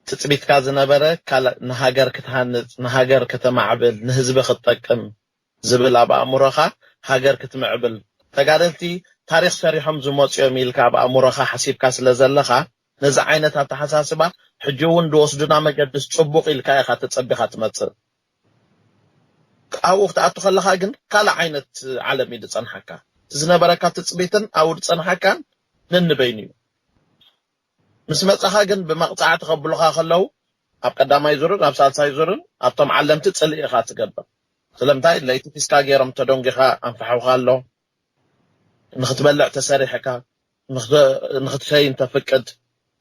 ትጽቢትካ ዝነበረ ካልእ ንሃገር ክትሃንጽ፣ ንሃገር ከተማዕብል፣ ንህዝቢ ክትጠቅም ዝብል ኣብ ኣእምሮኻ ሃገር ክትምዕብል ተጋደልቲ ታሪኽ ሰሪሖም ዝመጹ እዮም ኢልካ ኣብ ኣእምሮኻ ሓሲብካ ስለ ዘለኻ ነዚ ዓይነት ኣተሓሳስባ ሕጂ እውን ዝወስዱና መገድስ ጽቡቕ ኢልካ ኢኻ ተጸቢኻ ትመጽእ። ኣብኡ ክትኣቱ ከለኻ ግን ካልእ ዓይነት ዓለም እዩ ዝጸንሓካ። እቲ ዝነበረካ ትጽቢትን ኣብኡ ዝጸንሓካን ነንበይኑ እዩ። ምስ መጻኻ ግን ብመቕጻዕቲ ከብሉኻ ከለዉ ኣብ ቀዳማይ ዙርን ኣብ ሳልሳይ ዙርን ኣብቶም ዓለምቲ ጽልኢ ኢኻ ትገብር። ስለምንታይ ለይቲ ፊስካ ገይሮም ተደንጒኻ ኣንፋሕውኻ ኣሎ ንኽትበልዕ ተሰሪሕካ ንኽትሸይን ተፍቅድ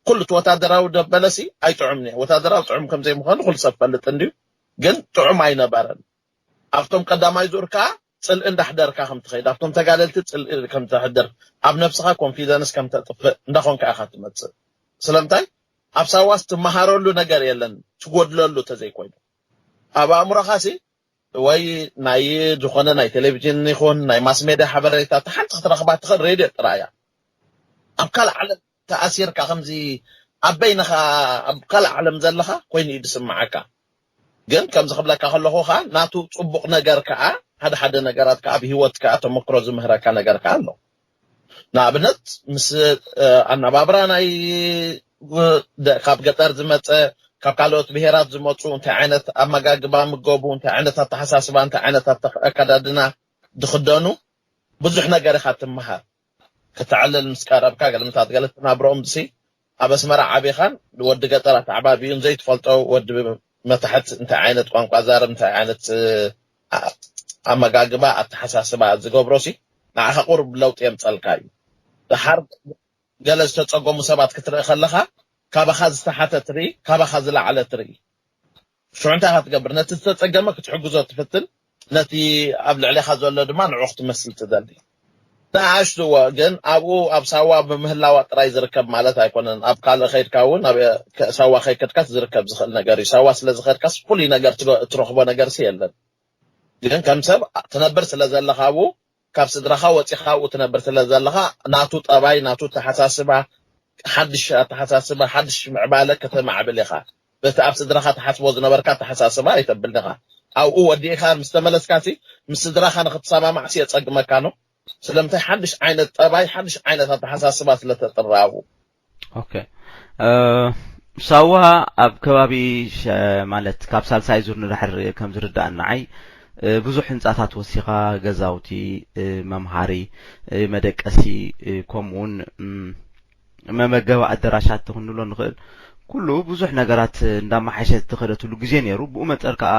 ኩሉ እቲ ወታደራዊ ደበለሲ ኣይጥዑምን እዩ። ወታደራዊ ጥዑም ከም ዘይምዃኑ ኩሉ ሰብ ፈልጥ እንድዩ፣ ግን ጥዑም ኣይነበረን። ኣብቶም ቀዳማይ ዙር ከኣ ጽልኢ እንዳሕደርካ ከም ትኸይድ፣ ኣብቶም ተጋደልቲ ጽልኢ ከም ተሕድር፣ ኣብ ነብስኻ ኮንፊደንስ ከም ተጥፍእ እንዳኾንካ ኢኻ ትመጽእ። ስለምንታይ ኣብ ሳዋስ ትመሃረሉ ነገር የለን፣ ትጎድለሉ ተዘይኮይኑ ኣብ ኣእምሮኻ ሲ ወይ ናይ ዝኾነ ናይ ቴሌቪዥን ይኹን ናይ ማስ ሜድያ ሓበሬታ እታ ሓንቲ ክትረኽባ ትኽእል ሬድዮ ጥራይ እያ። ኣብ ካልእ ዓለም ተኣሲርካ ከምዚ ኣብ በይንኻ ኣብ ካልእ ዓለም ዘለኻ ኮይኑ እዩ ዝስምዓካ። ግን ከምዚ ክብለካ ከለኹ ኸዓ ናቱ ጽቡቕ ነገር ከኣ ሓደ ሓደ ነገራት ከኣ ኣብ ህይወት ከኣ ተመክሮ ዝምህረካ ነገር ከኣ ኣሎ። ንኣብነት ምስ ኣነባብራ ናይ ካብ ገጠር ዝመጸ ካብ ካልኦት ብሄራት ዝመጹ እንታይ ዓይነት ኣመጋግባ ምገቡ እንታይ ዓይነት ኣተሓሳስባ እንታይ ዓይነት ኣከዳድና ዝኽደኑ ብዙሕ ነገር ኢኻ ትመሃር። ከተዕልል ምስ ቀረብካ ገለምታት ገለ ትናብረኦም ድሲ ኣብ ኣስመራ ዓቢኻን ወዲ ገጠር ኣተዓባቢኡን ዘይትፈልጦ ወዲ መታሕት እንታይ ዓይነት ቋንቋ ዛረብ እንታይ ዓይነት ኣመጋግባ ኣተሓሳስባ ዝገብሮ ሲ ንዓኻ ቁሩብ ለውጢ የምፀልካ እዩ። ደሓር ገለ ዝተፀገሙ ሰባት ክትርኢ ከለኻ ካባኻ ዝተሓተ ትርኢ፣ ካባኻ ዝለዓለ ትርኢ። ሽዑ እንታይ ኢኻ ትገብር? ነቲ ዝተፀገመ ክትሕግዞ ትፍትን፣ ነቲ ኣብ ልዕሌኻ ዘሎ ድማ ንዑ ክትመስል ትደሊ። ንኣሽትዎ ግን ኣብኡ ኣብ ሳዋ ብምህላዋ ጥራይ ዝርከብ ማለት ኣይኮነን። ኣብ ካልእ ከይድካ እውን ኣብ ሳዋ ከይከድካስ ዝርከብ ዝኽእል ነገር እዩ። ሳዋ ስለ ዝኸድካስ ፍሉይ ነገር ትረኽቦ ነገርሲ የለን። ግን ከም ሰብ ትነብር ስለ ዘለኻ ኣብኡ ካብ ስድራኻ ወፂኻ ኣብኡ ትነብር ስለ ዘለኻ ናቱ ጠባይ ናቱ ተሓሳስባ ሓድሽ ኣተሓሳስባ ሓድሽ ምዕባለ ከተማዕብል ኢኻ። በቲ ኣብ ስድራኻ ትሓስቦ ዝነበርካ ኣተሓሳስባ ኣይተብልን ኢኻ። ኣብኡ ወዲእኻ ምስ ተመለስካ ሲ ምስ ስድራኻ ንኽትሰማማዕ ሲ የፀግመካ ነው። ስለምንታይ ሓድሽ ዓይነት ጠባይ ሓድሽ ዓይነት ኣተሓሳስባ ስለ ተጥረ ኣብኡ። ኦኬ ሳዋ ኣብ ከባቢ ማለት ካብ ሳልሳይ ዙር ንድሕር ከም ዝርዳእ ንዓይ ብዙሕ ህንፃታት ወሲኻ ገዛውቲ መምሃሪ መደቀሲ ከምኡውን መመገቢ ኣደራሻት ክንብሎ ንኽእል ኩሉ ብዙሕ ነገራት እንዳመሓሸት ዝኸደትሉ ግዜ ነይሩ። ብኡ መጠር ከዓ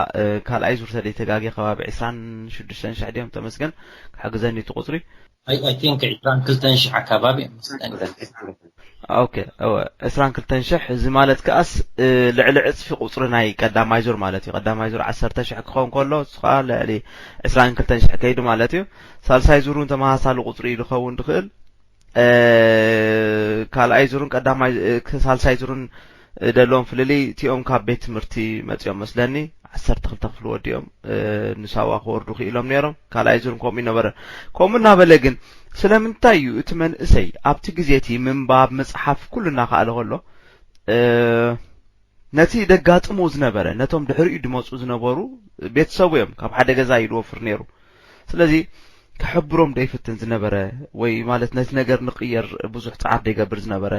ካልኣይ ዙር ተደይተጋጌ ከባቢ ዕስራን ሽዱሽተን ሽሕ ድዮም ተመስገን ክሕግዘኒ እቲ ቁፅሪ I think ዕስራን ክልተን ሽሕ ኣካባቢ ኦኬ እወ ዕስራን ክልተን ሽሕ እዚ ማለት ከኣስ ልዕሊ ዕፅፊ ቁፅሪ ናይ ቀዳማይ ዙር ማለት እዩ። ቀዳማይ ዙር ዓሰርተ ሽሕ ክኸውን ከሎ እሱ ከዓ ልዕሊ ዕስራን ክልተን ሽሕ ከይዱ ማለት እዩ። ሳልሳይ ዙር እውን ተመሳሳሊ ቁፅሪ እዩ ዝኸውን ዝኽእል። ካልኣይ ዙርን ቀዳማይ ሳልሳይ ዙርን ደለዎም ፍልልይ እቲኦም ካብ ቤት ትምህርቲ መፂኦም መስለኒ ዓሰርተ ክልተ ክፍሊ ወዲኦም ንሳዋ ክወርዱ ክኢሎም ነይሮም። ካልኣይ ዙርን ከምኡ ይነበረ። ከምኡ እናበለ ግን ስለምንታይ እዩ እቲ መንእሰይ ኣብቲ ግዜ እቲ ምንባብ ምፅሓፍ ኩሉ እናኸኣለ ከሎ ነቲ ደጋጥሞ ዝነበረ ነቶም ድሕሪኡ ድመፁ ዝነበሩ ቤተሰቡ እዮም ካብ ሓደ ገዛ እዩ ድወፍር ነይሩ። ስለዚ ክሕብሮም ደይፍትን ዝነበረ ወይ ማለት ነቲ ነገር ንቅየር ብዙሕ ፃዕር ደይገብር ዝነበረ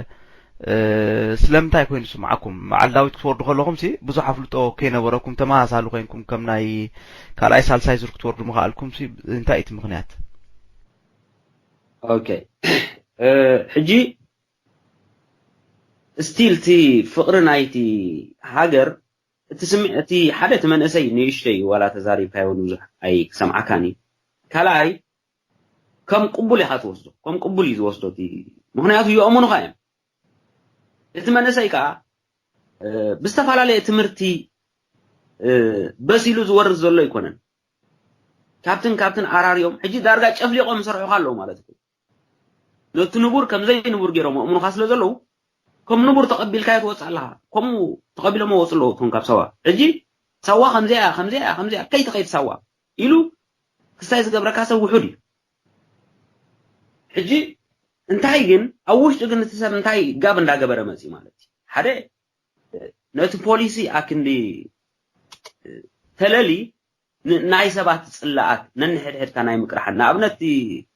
ስለምንታይ ኮይኑ ስምዓኩም በዓል ዳዊት ክትወርዱ ከለኹም ሲ ብዙሕ ኣፍልጦ ከይነበረኩም ተመሳሳሊ ኮይንኩም ከም ናይ ካልኣይ ሳልሳይ ዙር ክትወርዱ ምኽኣልኩም ሲ እንታይ እቲ ምክንያት? ኦኬ ሕጂ ስቲል እቲ ፍቕሪ ናይቲ ሃገር እቲ ስምዒ እቲ ሓደ እቲ መንእሰይ ንእሽተይ ዋላ ተዛሪብካዮ ብዙሕ ኣይክሰምዓካን እዩ። ካልኣይ ከም ቅቡል ኢኻ ትወስዶ፣ ከም ቅቡል እዩ ዝወስዶ እቲ ምክንያቱ ይእምኑኻ እዮም። እቲ መንእሰይ ከዓ ብዝተፈላለየ ትምህርቲ በሲሉ ዝወርድ ዘሎ ኣይኮነን። ካብትን ካብትን ኣራርዮም ሕጂ ዳርጋ ጨፍሊቆም ይሰርሑኻ ኣለዉ ማለት እዩ። ነቲ ንቡር ከም ዘይንቡር ገይሮም ኣእምኑኻ ስለ ዘለዉ ከም ንቡር ተቐቢልካዮ ትወፅእ ኣለኻ። ከምኡ ተቐቢሎም ወፁ ኣለዉ እቶም ካብ ሳዋ። ሕጂ ሳዋ ከምዚኣ ከምዚኣ ከምዚኣ ከይትኸይድ ሳዋ ኢሉ ክስታይ ዝገብረካ ሰብ ውሑድ እዩ። ሕጂ እንታይ ግን ኣብ ውሽጡ ግን እቲ ሰብ እንታይ ጋብ እንዳገበረ መፅዩ ማለት እዩ። ሓደ ነቲ ፖሊሲ ኣክንዲ ተለሊ ናይ ሰባት ፅላኣት ነንሕድሕድካ ናይ ምቅርሓን ንኣብነት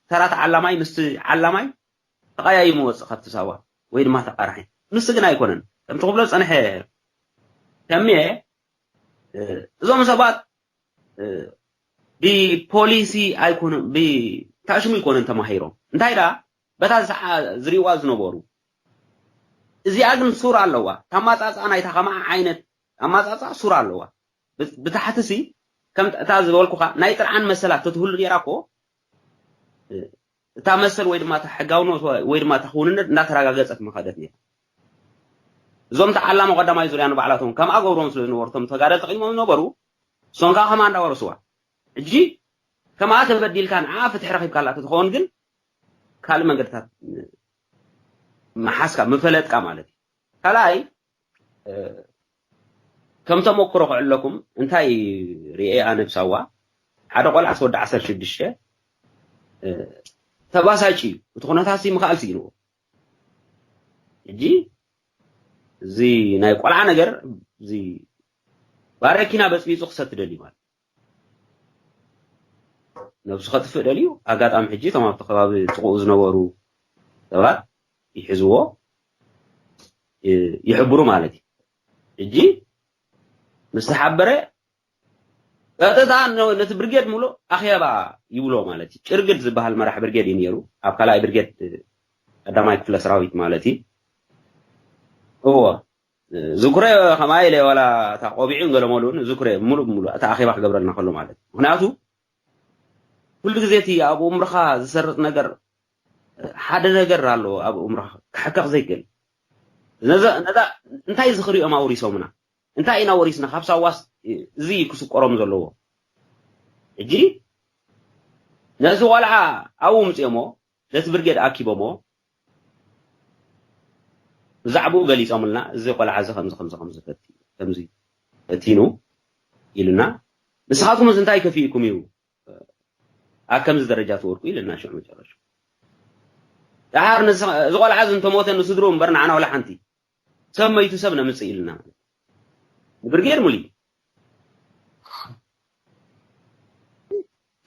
ተራ ተዓላማይ ምስ ዓላማይ ተቐያይሙ ወፅእ ካብቲ ሳዋ ወይ ድማ ተቃርሐ ንሱ ግን ኣይኮነን ከምቲ ክብሎ ፀንሐ ተምየ እዞም ሰባት ብፖሊሲ ኣይኮነ ብታሽሙ ይኮነን ተማሂሮም እንታይ ዳ በታ ዝሪእዋ ዝነበሩ እዚኣ ግን ሱር ኣለዋ ታማፃፃ ናይታ ከማዓ ዓይነት ኣማፃፃ ሱር ኣለዋ ብታሕትሲ ከም እታ ዝበልኩኻ ናይ ጥርዓን መሰላት ተትህሉ ነይራ እኮ እታ መሰል ወይ ድማ እታ ሕጋውነት ወይ ድማ እታ ክውንነት እንዳተረጋገፀት መኸደት ነይራ እዞም ተዓላሞ ቀዳማይ ዙርያ ንባዕላቶም ከምኣ ገብሮም ስለ ዝነበሩ እቶም ተጋደልቲ ቅድሞም ዝነበሩ እሶም ከዓ ከምኣ እንዳወረስዋ ሕጂ ከምኣ ተበዲልካ ንዓ ፍትሒ ረኺብካላ ተትኸውን ግን ካልእ መንገድታት ምሓዝካ ምፈለጥካ ማለት እዩ ካልኣይ ከም ተመክሮ ክዕለኩም እንታይ ርኤ ኣነ ብሳዋ ሓደ ቆልዓ ወዲ ዓሰርተ ሽዱሽተ ተባሳጭ እዩ እቲ ኩነታት ምኽኣል ስኢንዎ ሕጂ እዚ ናይ ቆልዓ ነገር እዚ ባረኪና በፅቢፁ ክሰቲ ደልዩ ማለት ነብሱ ከጥፍእ ደልዩ ኣጋጣሚ ሕጂ እቶም ኣብቲ ከባቢ ጥቕኡ ዝነበሩ ሰባት ይሕዝዎ ይሕብሩ ማለት እዩ ሕጂ ምስ ተሓበረ ቀጥታ ነቲ ብርጌድ ምሉእ ኣኼባ ይብሎ ማለት እዩ ጭርግድ ዝበሃል መራሕ ብርጌድ እዩ ነይሩ ኣብ ካልኣይ ብርጌድ ቀዳማይ ክፍለ ሰራዊት ማለት እዩ እዎ ዝኩረ ከማይ ኢለ ዋላ እታ ቆቢዑን ገለመሉን ዝኩረ ሙሉእ ብሙሉእ እታ ኣኼባ ክገብረልና ከሎ ማለት እዩ ምክንያቱ ኩሉ ግዜ እቲ ኣብ እምርኻ ዝሰርጥ ነገር ሓደ ነገር ኣሎ ኣብ እምርኻ ክሕከቕ ዘይክእል ነዛ እንታይ ዝኽሪኦም ኣውሪሶምና እንታይ ኢና ወሪስና ካብ ሳዋስ እዚ ክስቆሮም ዘለዎ ሕጂ ነዚ ቆልዓ ኣብኡ ምፅኦሞ ነቲ ብርጌድ ኣኪቦሞ ብዛዕባኡ ገሊፆምልና እዚ ቆልዓ እዚ ከምዚ ከምዚ ከምዚ ከምዚ ፈቲኑ ኢሉና ንስኻትኩም እዚ እንታይ ከፊእኩም እዩ ኣብ ከምዚ ደረጃ ትወድቁ ኢልና ሽዑ መጨረሻ ደሓር እዚ ቆልዓ እዚ እንተሞተ ንስድሩ እምበር ንዓና ወላ ሓንቲ ሰብ መይቱ ሰብ ነምፅእ ኢልና ንብርጌድ ሙሉ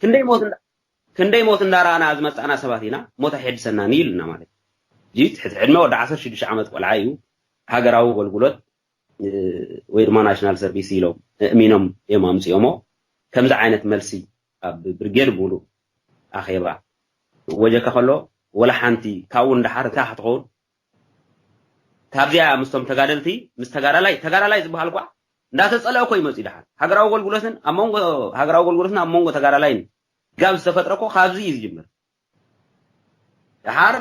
ክንደይ ሞት ክንደይ ሞት እንዳረኣና ዝመፃእና ሰባት ኢና ሞት ኣይሐድሰናን ኢልና ማለት እዩ ትሕቲ ዕድመ ወዲ ዓሰርተ ሽዱሽተ ዓመት ቆልዓ እዩ ሃገራዊ ኣገልግሎት ወይ ድማ ናሽናል ሰርቪስ ኢሎም እእሚኖም እዮም ኣምፅኦሞ ከምዚ ዓይነት መልሲ ኣብ ብርጌድ ሙሉ ኣኼባ ወጀካ ከሎ ወላ ሓንቲ ካብኡ ንደሓር እንታይ ክትኸውን ካብዚኣ ምስቶም ተጋደልቲ ምስ ተጋዳላይ ተጋዳላይ ዝበሃል ኳ እንዳተፀለአ እኮ ይመፅኡ ደሓር ሃገራዊ ኣገልግሎትን ኣብ መንጎ ሃገራዊ ኣገልግሎትን ኣብ መንጎ ተጋዳላይን ጋብ ዝተፈጥረ እኮ ካብዚ እዩ ዝጅምር ደሓር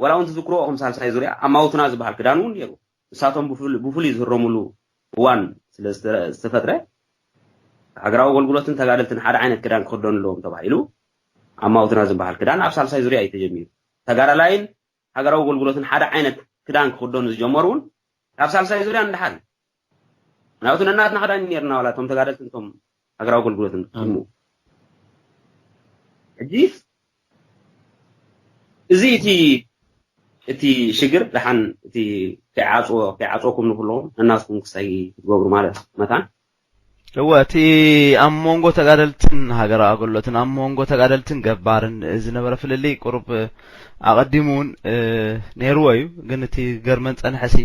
ወላ እውን ትዝክርዎ ከም ሳልሳይ ዙርያ ኣማውትና ዝበሃል ክዳን እውን ነይሩ ንሳቶም ብፍሉይ ዝህረሙሉ እዋን ስለ ዝተፈጥረ ሃገራዊ ኣገልግሎትን ተጋደልትን ሓደ ዓይነት ክዳን ክክደኑ ኣለዎም ተባሂሉ ኣማውትና ዝበሃል ክዳን ኣብ ሳልሳይ ዙርያ እዩ ተጀሚሩ ተጋዳላይን ሃገራዊ ኣገልግሎትን ሓደ ዓይነት ክዳን ክክደኑ ዝጀመሩ እውን ካብ ሳልሳይ ዙርያ ንደሓር እዩ ናብቲ ነናትና ክዳን ነርና ዋላ እቶም ተጋደልቲ እቶም ሃገራዊ ኣገልግሎትን እሞ ሕጂ እዚ እቲ እቲ ሽግር ደሓን እቲ ከይዓፅዎ ከይዓፅወኩም ንክለኹም ነናትኩም ክሳይ ክትገብሩ ማለት መታን እወ እቲ ኣብ መንጎ ተጋደልትን ሃገራዊ ኣገልግሎትን ኣብ መንጎ ተጋደልትን ገባርን ዝነበረ ፍልልይ ቁሩብ ኣቐዲሙ እውን ነይርዎ እዩ ግን እቲ ገርመን ፀንሐሲ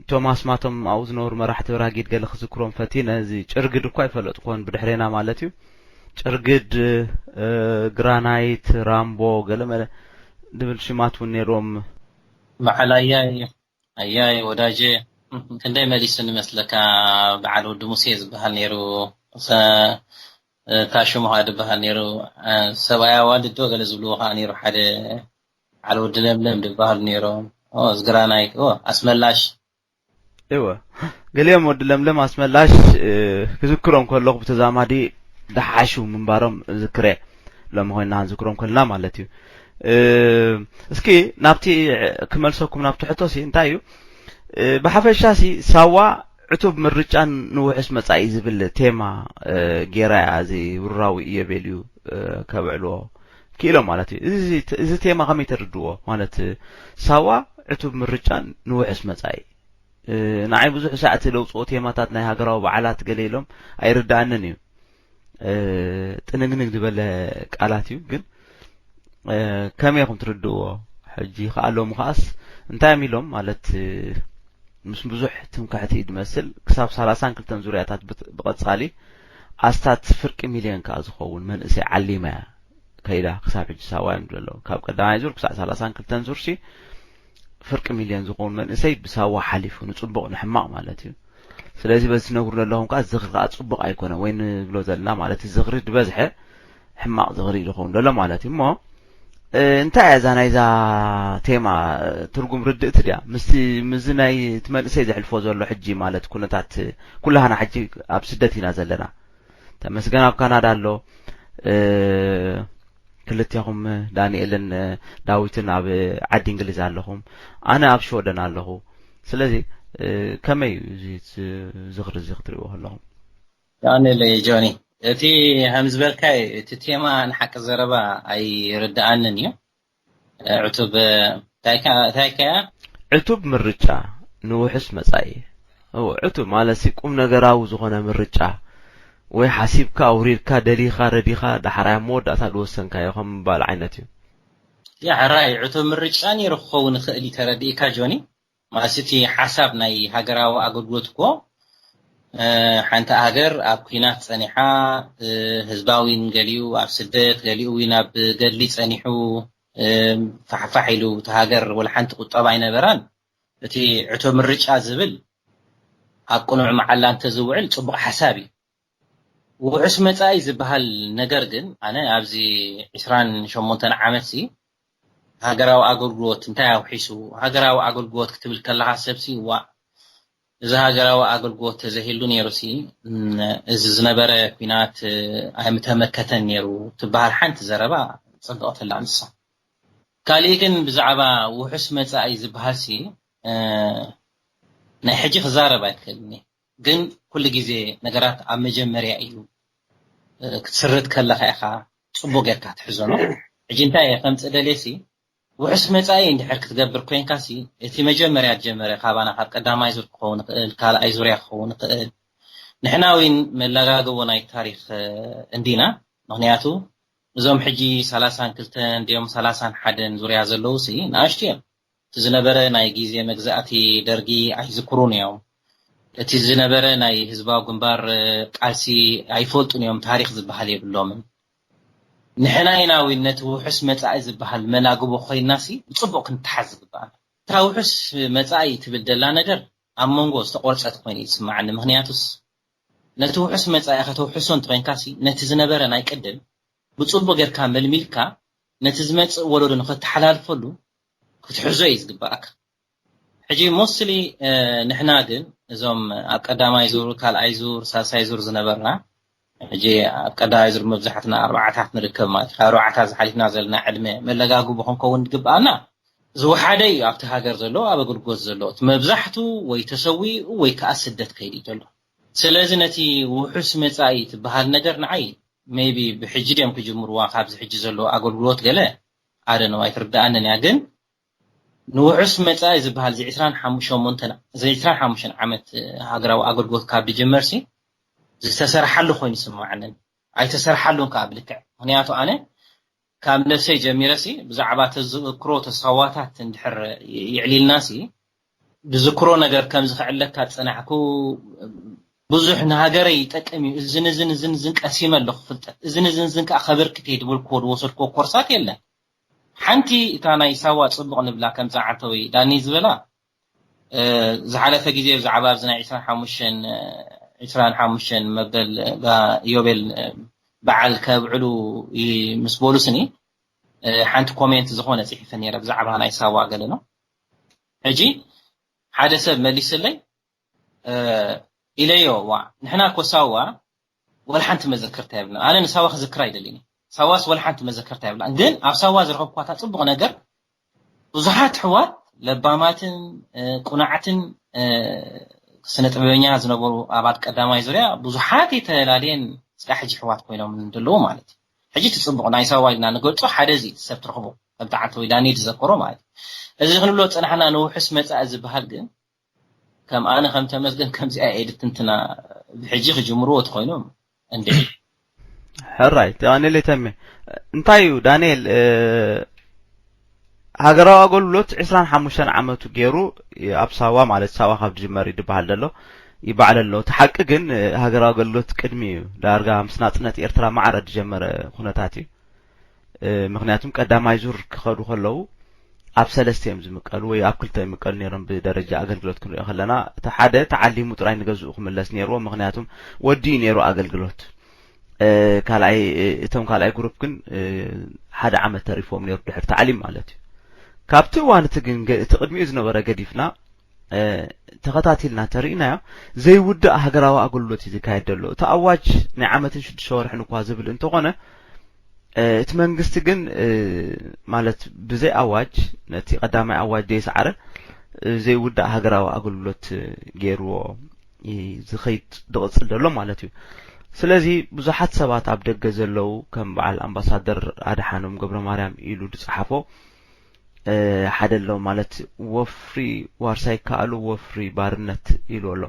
እቶም ኣስማቶም ኣብኡ ዝነበሩ መራሕቲ ብራጊድ ገለ ክዝክሮም ፈቲነ እዚ ጭርግድ እኳ ይፈለጥኩዎን ብድሕሬና ማለት እዩ ጭርግድ ግራናይት ራምቦ ገለ መለ ድብል ሽማት እውን ነይርዎም በዓል ኣያ እየ ኣያይ ወዳጄ፣ ክንደይ መሊሱ ንመስለካ። በዓል ወዲ ሙሴ ዝበሃል ነይሩ። ታሽሙሃ ዝበሃል ነይሩ። ሰብኣይ ኣዋልድ ዶ ገለ ዝብልዎ ከዓ ነይሩ። ሓደ በዓል ወዲ ለምለም ዝበሃል ነይሩ። ዝግራናይ ኣስመላሽ። እወ፣ ገሊኦም ወዲ ለምለም ኣስመላሽ ክዝክሮም ከለኹ ብተዛማዲ ደሓሹ ምንባሮም ዝክረ። ሎሚ ኮይና ክንዝክሮም ከለና ማለት እዩ። እስኪ ናብቲ ክመልሰኩም ናብቲ ሕቶ ሲ እንታይ እዩ? ብሓፈሻ ሲ ሳዋ ዕቱብ ምርጫን ንውሕስ መጻኢ ዝብል ቴማ ጌራ እያ እዚ ውራዊ እየ ቤልዩ ከብዕልዎ ክኢሎም ማለት እዩ። እዚ ቴማ ከመይ ተርድዎ ማለት ሳዋ ዕቱብ ምርጫን ንውሕስ መጻኢ ንዓይ ብዙሕ ሳዕቲ ለውፅኦ ቴማታት ናይ ሃገራዊ በዓላት ገለ ኢሎም ኣይርዳኣንን እዩ። ጥንግንግ ዝበለ ቃላት እዩ ግን ከመይ ኢኹም ትርድእዎ? ሕጂ ከኣ ሎሚ ከኣስ እንታይ እዮም ኢሎም ማለት ምስ ብዙሕ ትምክሕቲ ድመስል ክሳብ ሰላሳን ክልተን ዙርያታት ብቐጻሊ ኣስታት ፍርቂ ሚልዮን ከኣ ዝኸውን መንእሰይ ዓሊማ እያ ከይዳ ክሳብ ሕጂ ሳዋ እዮም ዘለዉ ካብ ቀዳማይ ዙር ክሳብ ሰላሳን ክልተን ዙር ሲ ፍርቂ ሚልዮን ዝኸውን መንእሰይ ብሳዋ ሓሊፉ ንጽቡቕ ንሕማቕ ማለት እዩ። ስለዚ በዚ ትነግሩ ዘለኹም ከዓ ዝኽሪ ከዓ ጽቡቕ ኣይኮነ ወይ ንብሎ ዘለና ማለት ዝኽሪ ዝበዝሐ ሕማቕ ዝኽሪ ዝኸውን ዘሎ ማለት እዩ እሞ እንታይ እያ እዛ ናይዛ ቴማ ትርጉም ርድእቲ ድያ ምስቲ ምስዚ ናይ እቲ መንእሰይ ዘሕልፎ ዘሎ ሕጂ ማለት ኩነታት ኩላህና ሕጂ ኣብ ስደት ኢና ዘለና ተመስገን ኣብ ካናዳ ኣሎ ክልቴኹም ዳንኤልን ዳዊትን ኣብ ዓዲ እንግሊዝ ኣለኹም ኣነ ኣብ ሽወደን ኣለኹ ስለዚ ከመይ እዩ እዚ ዝኽሪ እዚ ክትሪእዎ ከለኹም ዳንኤል ጆኒ እቲ ከም ዝበልካይ እቲ ቴማ ንሓቂ ዘረባ ኣይርድኣንን እዩ ዕቱብ እንታይ ከያ ዕቱብ ምርጫ ንውሕስ መጻኢ እወ ዕቱብ ማለት ሲ ቁም ነገራዊ ዝኾነ ምርጫ ወይ ሓሲብካ ኣውሪድካ ደሊኻ ረዲኻ ዳሕራይ ኣብ መወዳእታ ዝወሰንካዮ ከም ምባል ዓይነት እዩ። ያ ሕራይ ዕቱብ ምርጫ ነይሩ ክኸውን ይኽእል እዩ ተረዲእካ ጆኒ ማለት እቲ ሓሳብ ናይ ሃገራዊ ኣገልግሎት እኮ ሓንቲ ሃገር ኣብ ኩናት ጸኒሓ ህዝባዊን ገሊኡ ኣብ ስደት ገሊኡ እውን ኣብ ገድሊ ጸኒሑ ፋሕፋሕ ኢሉ እቲ ሃገር ወላ ሓንቲ ቁጠባ ኣይነበራን እቲ ዕቶ ምርጫ ዝብል ኣብ ቅኑዕ መዓላ እንተዝውዕል ጽቡቕ ሓሳብ እዩ ውሑስ መጻኢ ዝበሃል ነገር ግን ኣነ ኣብዚ ዕስራን ሸሞንተን ዓመት ሲ ሃገራዊ ኣገልግሎት እንታይ ኣውሒሱ ሃገራዊ ኣገልግሎት ክትብል ከለኻ ሰብሲ ዋእ እዚ ሃገራዊ ኣገልግሎት ተዘይህሉ ነይሩ ሲ እዚ ዝነበረ ኲናት ኣይምተመከተን ነይሩ ትበሃል ሓንቲ ዘረባ ጽብቕቲ ኣላ ንሳ። ካሊእ ግን ብዛዕባ ውሑስ መጻኢ ዝበሃል ሲ ናይ ሕጂ ክዛረብ ኣይክእልን እየ። ግን ኩሉ ግዜ ነገራት ኣብ መጀመርያ እዩ ክትስርት ከለኻ ኢኻ ጽቡቅ ጌርካ ትሕዞ ነው። ሕጂ እንታይ እየ ከምጽእ ደልየ ሲ ውሑስ መጻኢ እንድሕር ክትገብር ኮይንካ ሲ እቲ መጀመርያ ጀመረ ካባና ካብ ቀዳማይ ዙር ክኸውን ይኽእል ካልኣይ ዙርያ ክኸውን ይኽእል ንሕና እውን መለጋግቦ ናይ ታሪክ እንዲና ምክንያቱ እዞም ሕጂ ሰላሳን ክልተን ድዮም ሰላሳን ሓደን ዙርያ ዘለዉ ሲ ንኣሽቱ እዮም እቲ ዝነበረ ናይ ግዜ መግዛእቲ ደርጊ ኣይዝክሩን እዮም። እቲ ዝነበረ ናይ ህዝባዊ ግንባር ቃልሲ ኣይፈልጡን እዮም፣ ታሪኽ ዝበሃል የብሎምን። ንሕና ኢና እውን ነቲ ውሑስ መጻኢ ዝበሃል መላግቦ ኮይንናሲ ብጽቡቕ ክንተሓዝ ዝግብኣና። እታ ውሑስ መጻኢ ትብል ደላ ነገር ኣብ መንጎ ዝተቖርጸት ኮይኑ እዩ ዝስምዓኒ። ምኽንያቱስ ነቲ ውሑስ መጻኢ ከተውሕሶ እንተኾይንካሲ ነቲ ዝነበረ ናይ ቅድም ብጽቡቕ ጌርካ መልሚልካ ነቲ ዝመጽእ ወለዶ ንኸተሓላልፈሉ ክትሕዞ እዩ ዝግባኣካ። ሕጂ mostly ንሕና ግን እዞም ኣብ ቀዳማይ ዙር፣ ካልኣይ ዙር፣ ሳልሳይ ዙር ዝነበርና ሕጂ ኣብ ቀዳማይ ዙር መብዛሕትና ኣርባዓታት ንርከብ ማለት እዩ። ካብ ኣርባዓታት ዝሓሊፍና ዘለና ዕድመ መለጋግቦ ክንከውን ዝግብኣና ዝወሓደ እዩ ኣብቲ ሃገር ዘሎ ኣብ ኣገልግሎት ዘሎ እቲ መብዛሕቱ ወይ ተሰዊኡ ወይ ከዓ ስደት ከይድ እዩ ዘሎ። ስለዚ ነቲ ውሑስ መጻኢ ትበሃል ነገር ንዓይ maybe ብሕጂ ድዮም ክጅምርዋ ካብዚ ሕጂ ዘሎ ኣገልግሎት ገለ ኣደነው ኣይትርድኣንን እያ ግን ንውሑስ መጻኢ ዝበሃል እዚ ዕስራን ሓሙሽተን እዚ ዕስራን ሓሙሽተን ዓመት ሃገራዊ ኣገልግሎት ካብ ድጅመርሲ ዝተሰርሓሉ ኮይኑ ይስምዓንን ኣይተሰርሓሉን ከዓ ብልክዕ ምክንያቱ ኣነ ካብ ነብሰይ ጀሚረሲ ብዛዕባ ተዝክሮ ተሳዋታት እንድሕር ይዕሊልናሲ ብዝክሮ ነገር ከም ዝኽዕለካ ዝጸናሕኩ ብዙሕ ንሃገረይ ይጠቅም እዩ እዝን እዝን እዝን እዝን ቀሲመ ኣለኹ ፍልጠት እዝን እዝን እዝን ከዓ ከበርክት እየ ድበልክዎ ድወሰድክዎ ኮርሳት የለን ሓንቲ እታ ናይ ሳዋ ጽቡቕ ንብላ ከም ጸዓተ ወይ ዳኒ ዝበላ ዝሓለፈ ግዜ ብዛዕባ ኣብዚ ናይ ዕስራን ሓሙሽተን ዕስራን ሓሙሽተን መበል ዮቤል በዓል ከብዕሉ ምስ በሉ ስኒ ሓንቲ ኮሜንት ዝኾነ ፅሒፈ ነይረ ብዛዕባ ናይ ሳዋ ገለ ነው። ሕጂ ሓደ ሰብ መሊስለይ ኢለዮ፣ ዋ ንሕና እኮ ሳዋ ወላ ሓንቲ መዘከርታ የብልና። ኣነ ንሳዋ ክዝክር ኣይደልን። ሳዋስ ወላ ሓንቲ መዘከርታ የብላ። ግን ኣብ ሳዋ ዝረኸብኳታ ፅቡቕ ነገር ብዙሓት ኣሕዋት ለባማትን ቁናዕትን ስነ ጥበበኛ ዝነበሩ ኣባት ቀዳማይ ዙርያ ብዙሓት የተላለየን እስካ ሕጂ ኣሕዋት ኮይኖም ዘለዉ ማለት እዩ። ሕጂ እቲ ፅቡቕ ናይ ሳዋ ኢልና ንገልፆ ሓደ እዚ ሰብ ትረኽቦ ከምቲ ዓንተ ወይ ዳኒ ዝዘከሮ ማለት እዩ። እዚ ክንብሎ ዝፀናሕና ንውሑስ መፃኢ ዝበሃል ግን ከም ኣነ ከም ተመስገን ከምዚኣ ኤድት እንትና ብሕጂ ክጅምርዎ ተኮይኖም እንዴ። ሕራይ ተቃኒለ ተሜ። እንታይ እዩ ዳንኤል፣ ሃገራዊ ኣገልግሎት ዕስራን ሓሙሽተን ዓመቱ ገይሩ ኣብ ሳዋ፣ ማለት ሳዋ ካብ ዝጅመር ይድበሃል ዘሎ ይበዓል ኣሎ። እቲ ሓቂ ግን ሃገራዊ ኣገልግሎት ቅድሚ እዩ፣ ዳርጋ ምስ ናጽነት ኤርትራ ማዕረ ዝጀመረ ኩነታት እዩ። ምክንያቱም ቀዳማይ ዙር ክኸዱ ከለዉ ኣብ ሰለስተ እዮም ዝምቀሉ ወይ ኣብ ክልተ ይምቀሉ ነይሮም። ብደረጃ ኣገልግሎት ክንሪኦ ከለና እቲ ሓደ ተዓሊሙ ጥራይ ንገዝኡ ክምለስ ነይርዎ፣ ምክንያቱም ወዲኡ ነይሩ ኣገልግሎት። ካልኣይ እቶም ካልኣይ ግሩፕ ግን ሓደ ዓመት ተሪፎም ነይሩ ድሕሪ ታዕሊም ማለት እዩ። ካብቲ እዋን እቲ ግን እቲ ቅድሚኡ ዝነበረ ገዲፍና ተኸታቲልና ተርእናዮ ዘይውዳእ ሃገራዊ ኣገልግሎት እዩ ዝካየድ ዘሎ። እቲ ኣዋጅ ናይ ዓመትን ሽዱሽተ ወርሕን እኳ ዝብል እንተኾነ እቲ መንግስቲ ግን ማለት ብዘይ ኣዋጅ ነቲ ቀዳማይ ኣዋጅ ዘይሰዓረ ዘይውዳእ ሃገራዊ ኣገልግሎት ገይርዎ ዝኸይድ ዝቕፅል ዘሎ ማለት እዩ። ስለዚ ብዙሓት ሰባት ኣብ ደገ ዘለዉ ከም በዓል ኣምባሳደር ኣድሓኖም ገብረ ማርያም ኢሉ ዝፀሓፎ ሓደ ኣሎ ማለት ወፍሪ ዋርሳይ ከኣሉ ወፍሪ ባርነት ኢሉ ኣሎ።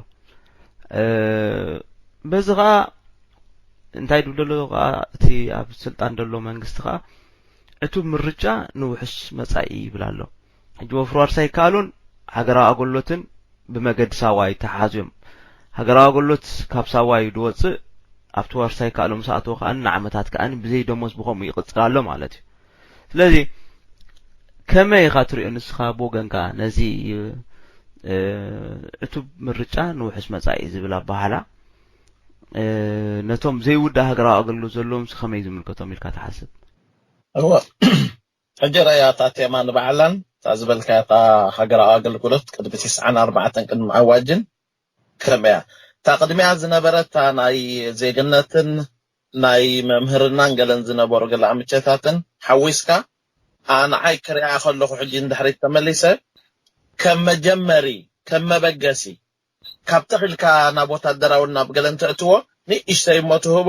በዚ ከዓ እንታይ ድብል ዘሎ ከዓ እቲ ኣብ ስልጣን ዘሎ መንግስቲ ከዓ ዕቱብ ምርጫ ንውሕስ መፃኢ ይብል ኣሎ። ሕጂ ወፍሪ ዋርሳይ ከኣሉን ሃገራዊ ኣገልግሎትን ብመገዲ ሳዋ ይተሓሓዙ እዮም። ሃገራዊ ኣገልግሎት ካብ ሳዋ እዩ ዝወፅእ። ኣብቲ ዋርሳይ ከኣሉ ምስ ኣተወ ከዓ ንዓመታት ከዓ ብዘይ ደሞዝ ብከምኡ ይቕፅል ኣሎ ማለት እዩ። ስለዚ ከመይ ኢኻ ትሪኦ ንስኻ ብወገንካ ነዚ ዕቱብ ምርጫ ንውሕስ መፃኢ ዝብል ኣባሃላ ነቶም ዘይውዳእ ሃገራዊ ኣገልግሎት ዘለዎም ከመይ ዝምልከቶም ኢልካ ትሓስብ? እወ ሕጂ ረያ እታ ቴማ ንባዕላን እታ ዝበልካያ እታ ሃገራዊ ኣገልግሎት ቅድሚ ትስዓን ኣርባዕተን ቅድሚ ኣዋጅን ከምያ እታ ቅድሚያ ዝነበረታ ናይ ዜግነትን ናይ መምህርናን ገለን ዝነበሩ ገለ ኣምቸታትን ሓዊስካ ኣንዓይ ክሪኣ ከለኹ ሕጂ ንድሕሪት ተመሊሰ ከም መጀመሪ ከም መበገሲ ካብ ተኺልካ ናብ ወታደራዊ ናብ ገለን ተእትዎ ንእሽተይ እሞ ትህቦ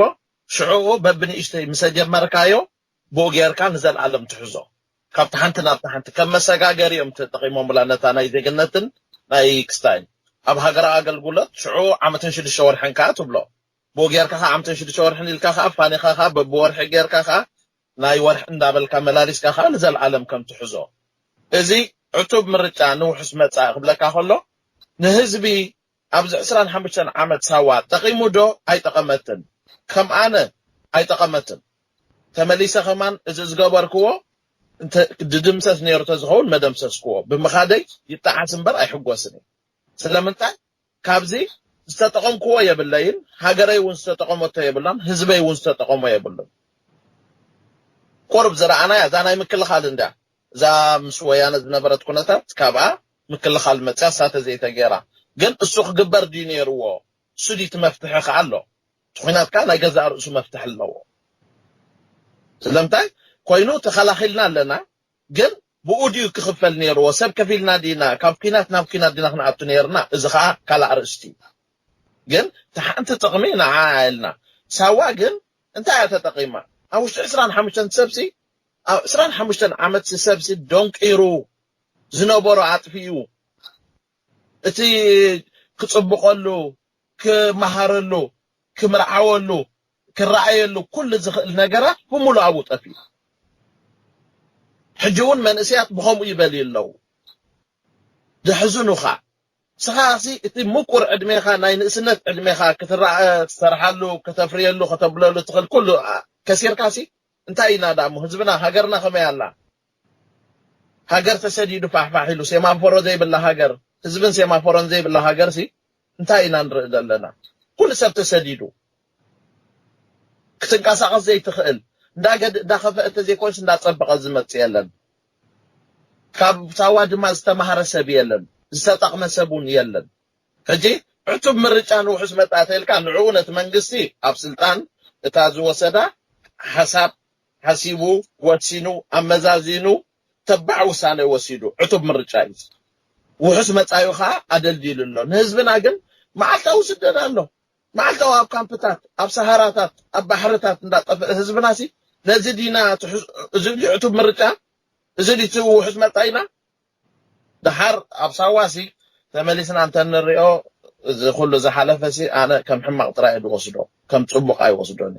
ሽዕኡ በብንእሽተይ ምሰ ጀመርካዮ ብኡ ጌርካ ንዘለኣለም ትሕዞ። ካብቲ ሓንቲ ናብቲ ሓንቲ ከም መሰጋገሪ እዮም ተጠቒሞምላ ነታ ናይ ዜግነትን ናይ ክስታይን ኣብ ሃገራዊ ኣገልግሎት ሽዑ ዓመትን ሽዱሽተ ወርሕን ከኣ ትብሎ። ብኡ ጌርካ ከኣ ዓመትን ሽዱሽተ ወርሕን ኢልካ ከኣ ፋኒኻ ከኣ በብወርሒ ጌርካ ከኣ ናይ ወርሒ እንዳበልካ መላሊስካ ከኣ ንዘለኣለም ከም ትሕዞ። እዚ ዕቱብ ምርጫ ንውሑስ መጻኢ ክብለካ ከሎ ንህዝቢ ኣብዚ ዕስራን ሓሙሽተን ዓመት ሳዋ ጠቒሙ ዶ ኣይጠቐመትን? ከም ኣነ ኣይጠቐመትን። ተመሊሰ ከማን እዚ ዝገበርክዎ እንተ ድድምሰስ ነይሩ ተዝኸውን መደምሰስክዎ ብምኻደይ ይጠዓስ እምበር ኣይሕጎስን እየ። ስለምንታይ ካብዚ ዝተጠቐምክዎ የብለይን፣ ሃገረይ እውን ዝተጠቐመቶ የብላን፣ ህዝበይ እውን ዝተጠቐሞ የብሉን። ቁርብ ዝረኣናያ እዛ ናይ ምክልኻል እንድያ እዛ ምስ ወያነ ዝነበረት ኩነታት ካብኣ ምክልኻል መፅያ እሳተ ዘይተገይራ ግን እሱ ክግበር ድዩ ነይርዎ? እሱ ድዩ እቲ መፍትሒ ከዓ ኣሎ? እቲ ኩናት ከዓ ናይ ገዛእ ርእሱ መፍትሒ ኣለዎ። ስለምንታይ ኮይኑ ተኸላኺልና ኣለና፣ ግን ብኡ ድዩ ክኽፈል ነይርዎ? ሰብ ከፊልና ዲና ካብ ኩናት ናብ ኩናት ዲና ክንኣቱ ነይርና? እዚ ከዓ ካልእ ኣርእስቲ እዩ። ግን እቲ ሓንቲ ጥቕሚ ንዓ ኢልና ሳዋ ግን እንታይ እያ ተጠቒማ? ኣብ ውሽጢ ዕስራን ሓሙሽተን ሰብሲ ኣብ ዕስራን ሓሙሽተን ዓመት ሰብሲ ደንቂሩ ዝነበሮ ኣጥፊኡ እቲ ክፅብቐሉ ክመሃረሉ ክምርዓወሉ ክረኣየሉ ኩሉ ዝኽእል ነገራት ብምሉእ ኣብኡ ጠፊኡ። ሕጂ እውን መንእሰያት ብኸምኡ ይበልዩ ኣለዉ። ዘሕዝኑኻ ንስኻ ሲ እቲ ምቁር ዕድሜኻ ናይ ንእስነት ዕድሜኻ ክትረኣ ክትሰርሓሉ ከተፍርየሉ ከተብለሉ ትኽእል ኩሉ ከሲርካ ሲ እንታይ ኢና ዳሞ ህዝብና ሃገርና ከመይ ኣላ? ሃገር ተሰዲዱ ፋሕፋሕ ኢሉ ሴማፎሮ ዘይብላ ሃገር ህዝብን ሴማፎሮን ዘይብላ ሃገር ሲ እንታይ ኢና ንርኢ ዘለና? ኩሉ ሰብ ተሰዲዱ ክትንቀሳቐስ ዘይትኽእል እንዳገድ እንዳኸፈአ ተዘይኮንስ እንዳጸበቐ ዝመጽእ የለን። ካብ ሳዋ ድማ ዝተማሃረ ሰብ የለን፣ ዝተጠቕመ ሰብ እውን የለን። ሕጂ ዕቱብ ምርጫ ንውሑስ መጻእተ ኢልካ ንዕኡ ነቲ መንግስቲ ኣብ ስልጣን እታ ዝወሰዳ ሓሳብ ሓሲቡ ወሲኑ ኣመዛዚኑ ተባዕ ውሳነ ወሲዱ ዕቱብ ምርጫ እዩ። ውሑስ መጻዩ ከዓ ኣደልዲሉ ኣሎ። ንህዝብና ግን መዓልታዊ ስደት ኣሎ። መዓልታዊ ኣብ ካምፕታት ኣብ ሰሃራታት ኣብ ባሕርታት እንዳጠፍአ ህዝብና ሲ ነዚ ዲና ትሕዝ- እዚ ድዩ ዕቱብ ምርጫ? እዚ ድዩ እቲ ውሑስ መጻኢና? ደሓር ኣብ ሳዋ ሲ ተመሊስና እንተንሪኦ እዚ ኩሉ ዝሓለፈ ሲ ኣነ ከም ሕማቕ ጥራይ ዝወስዶ ከም ጽቡቕ ኣይወስዶን።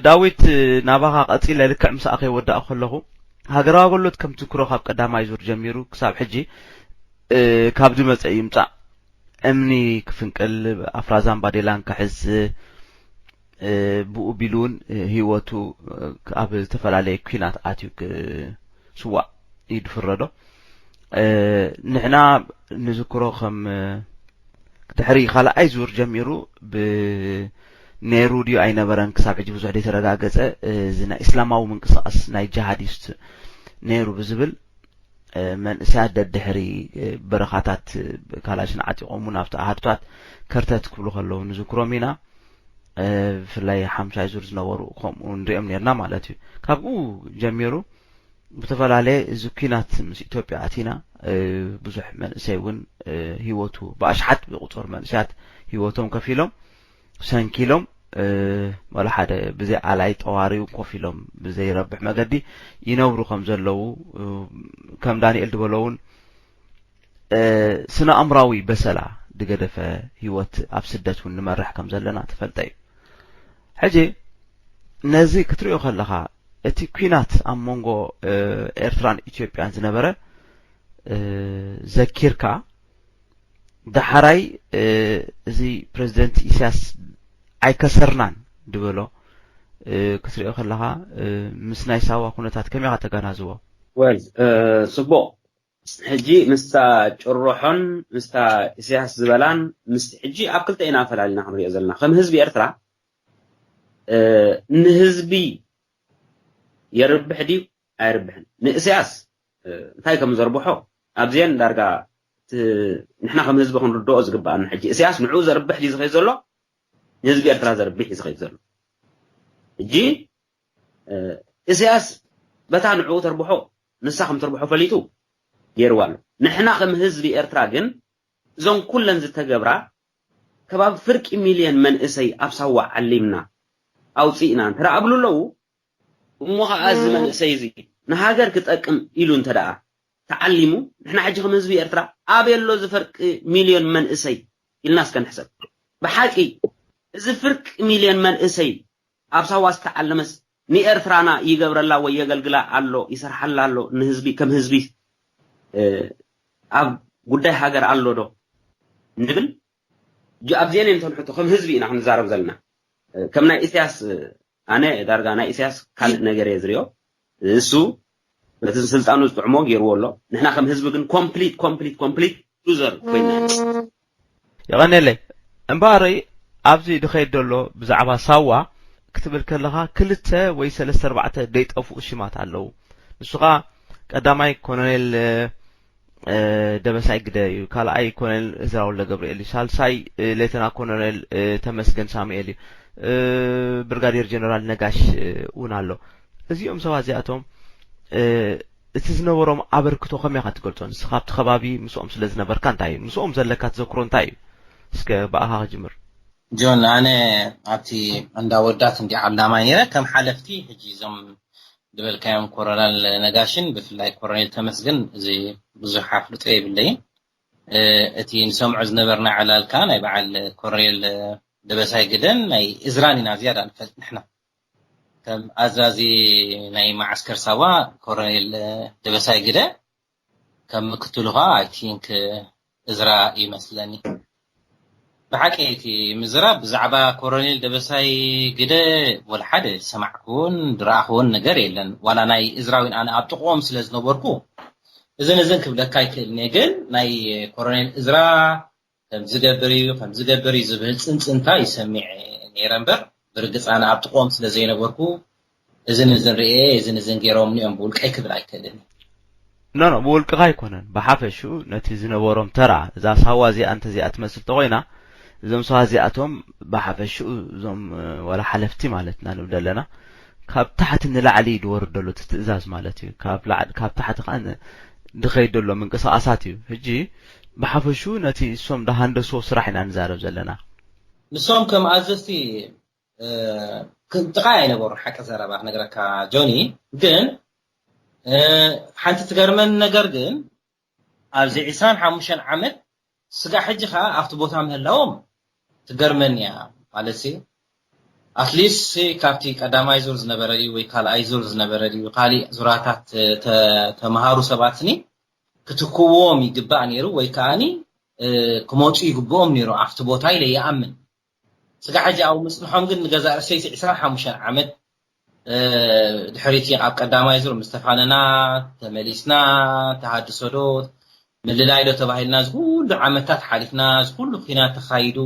ዳዊት፣ ናባኻ ቀጺለ ልክዕ ምሳኣ ከይወዳእ ከለኹ ሃገራዊ ኣገልግሎት ከም ትዝክሮ ካብ ቀዳማይ ዙር ጀሚሩ ክሳብ ሕጂ ካብ ዝመጸ ይምጻእ እምኒ ክፍንቅል ኣፍራዛን ባዴላን ክሕዝ ብኡ ቢሉ እውን ህይወቱ ኣብ ዝተፈላለየ ኲናት ኣትዩ ክስዋእ እዩ ዝፍረዶ። ንሕና ንዝክሮ ከም ድሕሪ ካልኣይ ዙር ጀሚሩ ብነይሩ ድዩ ኣይነበረን ክሳብ ሕጂ ብዙሕ ዘይተረጋገጸ፣ እዚ ናይ እስላማዊ ምንቅስቃስ ናይ ጂሃዲስት ነይሩ ብዝብል መንእሰያት ደድሕሪ በረኻታት ካላሽን ዓጢቖም እውን ኣብቲ ኣሃዱታት ከርተት ክብሉ ከለዉ ንዝክሮም ኢና። ብፍላይ ሓምሻይ ዙር ዝነበሩ ከምኡ ንሪኦም ነርና ማለት እዩ። ካብኡ ጀሚሩ ብተፈላለየ እዚ ኲናት ምስ ኢትዮጵያ ኣቲና ብዙሕ መንእሰይ እውን ህይወቱ ብኣሽሓት ዝቑፀሩ መንእሰያት ህይወቶም ከፊሎም ሰንኪሎም ዋላ ሓደ ብዘይ ኣላይ ጠዋሪው ኮፍ ኢሎም ብዘይረብሕ መገዲ ይነብሩ ከም ዘለዉ ከም ዳንኤል ዝበሎ እውን ስነ ኣእምራዊ በሰላ ዝገደፈ ህይወት ኣብ ስደት እውን ንመርሕ ከም ዘለና ተፈልጠ እዩ። ሕጂ ነዚ ክትሪኦ ከለኻ እቲ ኲናት ኣብ መንጎ ኤርትራን ኢትዮጵያን ዝነበረ ዘኪርካ ዳሕራይ እዚ ፕሬዚደንት ኢሳያስ ኣይከሰርናን ዝበሎ ክትሪኦ ከለኻ ምስ ናይ ሳዋ ኩነታት ከመይ ኢኻ ተገናዝቦ? ወል ጽቡቕ። ሕጂ ምስታ ጭርሖን ምስታ ኢሳያስ ዝበላን ምስ ሕጂ ኣብ ክልተ ኢና ፈላሊና ክንሪኦ ዘለና። ከም ህዝቢ ኤርትራ ንህዝቢ የርብሕ ድዩ ኣይርብሕን? ንእስያስ እንታይ ከም ዘርብሖ ኣብዚአን ዳርጋ ንሕና ከም ህዝቢ ክንርድኦ ዝግባኣና። ሕጂ እስያስ ንዕኡ ዘርብሕ ድዩ ዝኸይድ ዘሎ? ንህዝቢ ኤርትራ ዘርብሕ እዩ ዝኸይድ ዘሎ። ሕጂ እስያስ በታ ንዕኡ ተርብሖ ንሳ ከም ተርብሖ ፈሊጡ ገይርዋ ኣሎ። ንሕና ከም ህዝቢ ኤርትራ ግን እዞን ኩለን ዝተገብራ ከባቢ ፍርቂ ሚልዮን መንእሰይ ኣብ ሳዋ ዓሊምና ኣውፂእና እንተ ኣብሉ ኣለዉ እሞ ከዓ እዚ መንእሰይ እዚ ንሃገር ክጠቅም ኢሉ እንተ ደኣ ተዓሊሙ ንሕና ሕጂ ከም ህዝቢ ኤርትራ ኣበይ ኣሎ እዚ ፍርቂ ሚልዮን መንእሰይ ኢልና እስከ ንሕሰብ። ብሓቂ እዚ ፍርቂ ሚልዮን መንእሰይ ኣብ ሳዋ ዝተዓለመስ ንኤርትራና ይገብረላ ወይ የገልግላ ኣሎ ይሰርሓላ ኣሎ ንህዝቢ ከም ህዝቢ ኣብ ጉዳይ ሃገር ኣሎ ዶ ንብል ኣብዚአን እየን እተን ሕቶ ከም ህዝቢ ኢና ክንዛረብ ዘለና ከም ናይ ኢሳያስ ኣነ ዳርጋ ናይ ኢሳያስ ካልእ ነገር እየ ዝሪኦ እሱ በቲ ስልጣኑ ዝጥዕሞ ገይርዎ ኣሎ ንሕና ከም ህዝቢ ግን ኮምፕሊት ኮምፕሊት ኮምፕሊት ሉዘር ኮይና የቐኔለይ እምበኣረይ ኣብዚ ድኸይድ ዘሎ ብዛዕባ ሳዋ ክትብል ከለኻ ክልተ ወይ ሰለስተ ኣርባዕተ ደይጠፍኡ ሽማት ኣለዉ ንሱ ኸዓ ቀዳማይ ኮሎኔል ደበሳይ ግደ እዩ ካልኣይ ኮሎኔል እዝራ ወልደ ገብርኤል እዩ ሳልሳይ ሌተና ኮሎኔል ተመስገን ሳሙኤል እዩ ብርጋዴር ጀነራል ነጋሽ እውን ኣሎ እዚኦም ሰባት እዚኣቶም እቲ ዝነበሮም ኣበርክቶ ከመይ ኢኻ ትገልጾ ንስኻ ኣብቲ ከባቢ ምስኦም ስለ ዝነበርካ እንታይ እዩ ምስኦም ዘለካ ተዘክሮ እንታይ እዩ እስከ ብኣኻ ክጅምር ጆን ኣነ ኣብቲ እንዳ ወዳት እንዲ ዓላማይ ነረ ከም ሓለፍቲ ሕጂ እዞም ዝበልካዮም ኮረናል ነጋሽን ብፍላይ ኮረኔል ተመስገን እዚ ብዙሕ ኣፍልጦ የብለይን እቲ ንሰምዖ ዝነበርና ዕላልካ ናይ በዓል ኮረኔል ደበሳይ ግደን ናይ እዝራን ኢና ዝያዳ ንፈልጥ ንሕና ከም ኣዛዚ ናይ መዓስከር ሳዋ ኮረኔል ደበሳይ ግደ ከም ምክትሉ ከዓ I think እዝራ ይመስለኒ ብሓቂ እቲ ምዝራብ ብዛዕባ ኮረኔል ደበሳይ ግደ ወላ ሓደ ዝሰማዕኩውን ዝረኣኽውን ነገር የለን ዋላ ናይ እዝራዊን ኣነ ኣብ ጥቕኦም ስለ ዝነበርኩ እዝን እዝን ክብለካ ኣይክእልን እየ፣ ግን ናይ ኮሎኔል እዝራ ከምዚ ገብር እዩ ከምዚ ገብር እዩ ዝብል ጽንጽንታ ይሰሚዕ ነይረ እምበር፣ ብርግጽ ኣነ ኣብ ጥቕኦም ስለ ዘይነበርኩ እዝን እዝን ርእየ እዝን እዝን ገይሮም እዮም ብውልቀይ ክብል ኣይክእልን። ኖ ኖ ብውልቅኻ ኣይኮነን። ብሓፈሽኡ ነቲ ዝነበሮም ተራ፣ እዛ ሳዋ እዚኣ እንተዚኣ ትመስል ተኮይና፣ እዞም ሰባት እዚኣቶም ብሓፈሽኡ እዞም ወላ ሓለፍቲ ማለትና ንብል ኣለና፣ ካብ ታሕቲ ንላዕሊ እዩ ዝወርድ ዘሎ እቲ ትእዛዝ ማለት እዩ። ካብ ላዕሊ ካብ ታሕቲ ከዓ ድኸይድ ዘሎ ምንቅስቃሳት እዩ። ሕጂ ብሓፈሽኡ ነቲ እሶም ዳሃንደስዎ ስራሕ ኢና ንዛረብ ዘለና። ንሶም ከም ኣዘዝቲ ጥቃይ ኣይነበሩ። ሓቂ ዘረባ ክነግረካ ጆኒ፣ ግን ሓንቲ ትገርመን ነገር ግን ኣብዚ ዕስራን ሓሙሽተን ዓመት ስጋ ሕጂ ከዓ ኣብቲ ቦታ ምህላዎም ትገርመን እያ። ማለት ኣትሊስት ካብቲ ቀዳማይ ዙር ዝነበረ ድዩ ወይ ካልኣይ ዙር ዝነበረ ድዩ ካሊእ ዙራታት ተመሃሩ ሰባትኒ ክትክዎም ይግባእ ነይሩ ወይ ከዓኒ ክመፁ ይግብኦም ነይሩ ኣብቲ ቦታ ኢለ ይኣምን። ስጋ ሕጂ ኣብ ምፅንሖም ግን ንገዛእ ርእሰይቲ ዕስራን ሓሙሽተን ዓመት ድሕሪቲ ኣብ ቀዳማይ ዙር ምስ ተፋነና ተመሊስና ተሃድሶ ዶ ምልላይ ዶ ተባሂልና ዝኩሉ ዓመታት ሓሊፍና ዝኩሉ ኩናት ተኻይዱ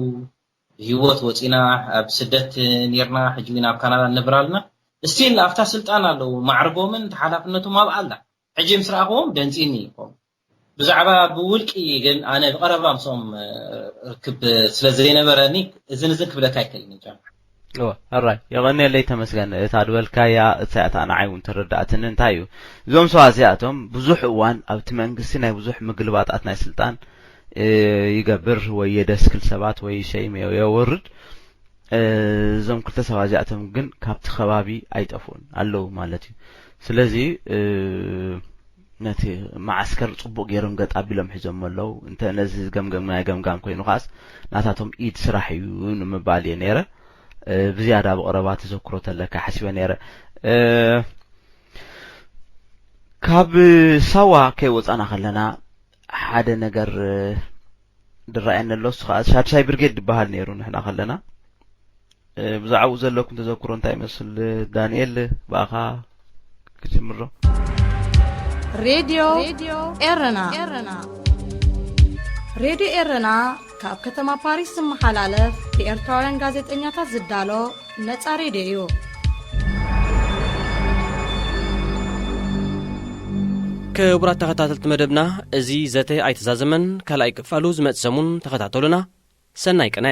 ብህይወት ወፂና ኣብ ስደት ነርና ሕጂ ናብ ካናዳ ንነብር ኣለና። እስቲል ኣብታ ስልጣን ኣለዉ ማዕርጎምን ተሓላፍነቶም ኣብ ኣላ ሕጂ ምስ ረኣኽዎም ደንፂኒ ይኮም ብዛዕባ ብውልቂ ግን ኣነ ብቐረባ ምስኦም ርክብ ስለ ዘይነበረኒ እዝን እዝን ክብለካ ኣይክእልን። ኣራይ የቐኒየለይ ተመስገን። እታ ድበልካያ እሳያት ንዓይ እውን ተረዳእትኒ። እንታይ እዩ እዞም ሰባት እዚኣቶም ብዙሕ እዋን ኣብቲ መንግስቲ ናይ ብዙሕ ምግልባጣት ናይ ስልጣን ይገብር ወይ የደስክል ሰባት ወይ ሸይም የወርድ። እዞም ክልተ ሰባት እዚኣቶም ግን ካብቲ ከባቢ ኣይጠፍኡን ኣለዉ ማለት እዩ። ስለዚ ነቲ መዓስከር ፅቡቅ ገይሮም ገጥ ኣቢሎም ሒዞም ኣለዉ። እንተ ነዚ ዝገምገምናዮ ገምጋም ኮይኑ ከዓስ ናታቶም ኢድ ስራሕ እዩ ንምባል እየ ነይረ። ብዝያዳ ብቐረባ ተዘክሮ ተለካ ሓሲበ ነይረ። ካብ ሳዋ ከይወፃና ከለና ሓደ ነገር ድረኣየኒ ኣሎ። እሱ ከዓ ሻድሻይ ብርጌድ ዝበሃል ነይሩ ንሕና ከለና። ብዛዕባኡ ዘለኩም ተዘክሮ እንታይ ይመስል? ዳንኤል ብኣኻ ክጅምሮ። ሬድዮ ኤረና ሬድዮ ኤረና ካብ ከተማ ፓሪስ ዝመሓላለፍ ብኤርትራውያን ጋዜጠኛታት ዝዳሎ ነጻ ሬድዮ እዩ። ክቡራት ተኸታተልቲ መደብና፣ እዚ ዘተ ኣይተዛዘመን። ካልኣይ ክፋሉ ዝመጽእ ሰሙን ተኸታተሉና። ሰናይ ቅነ።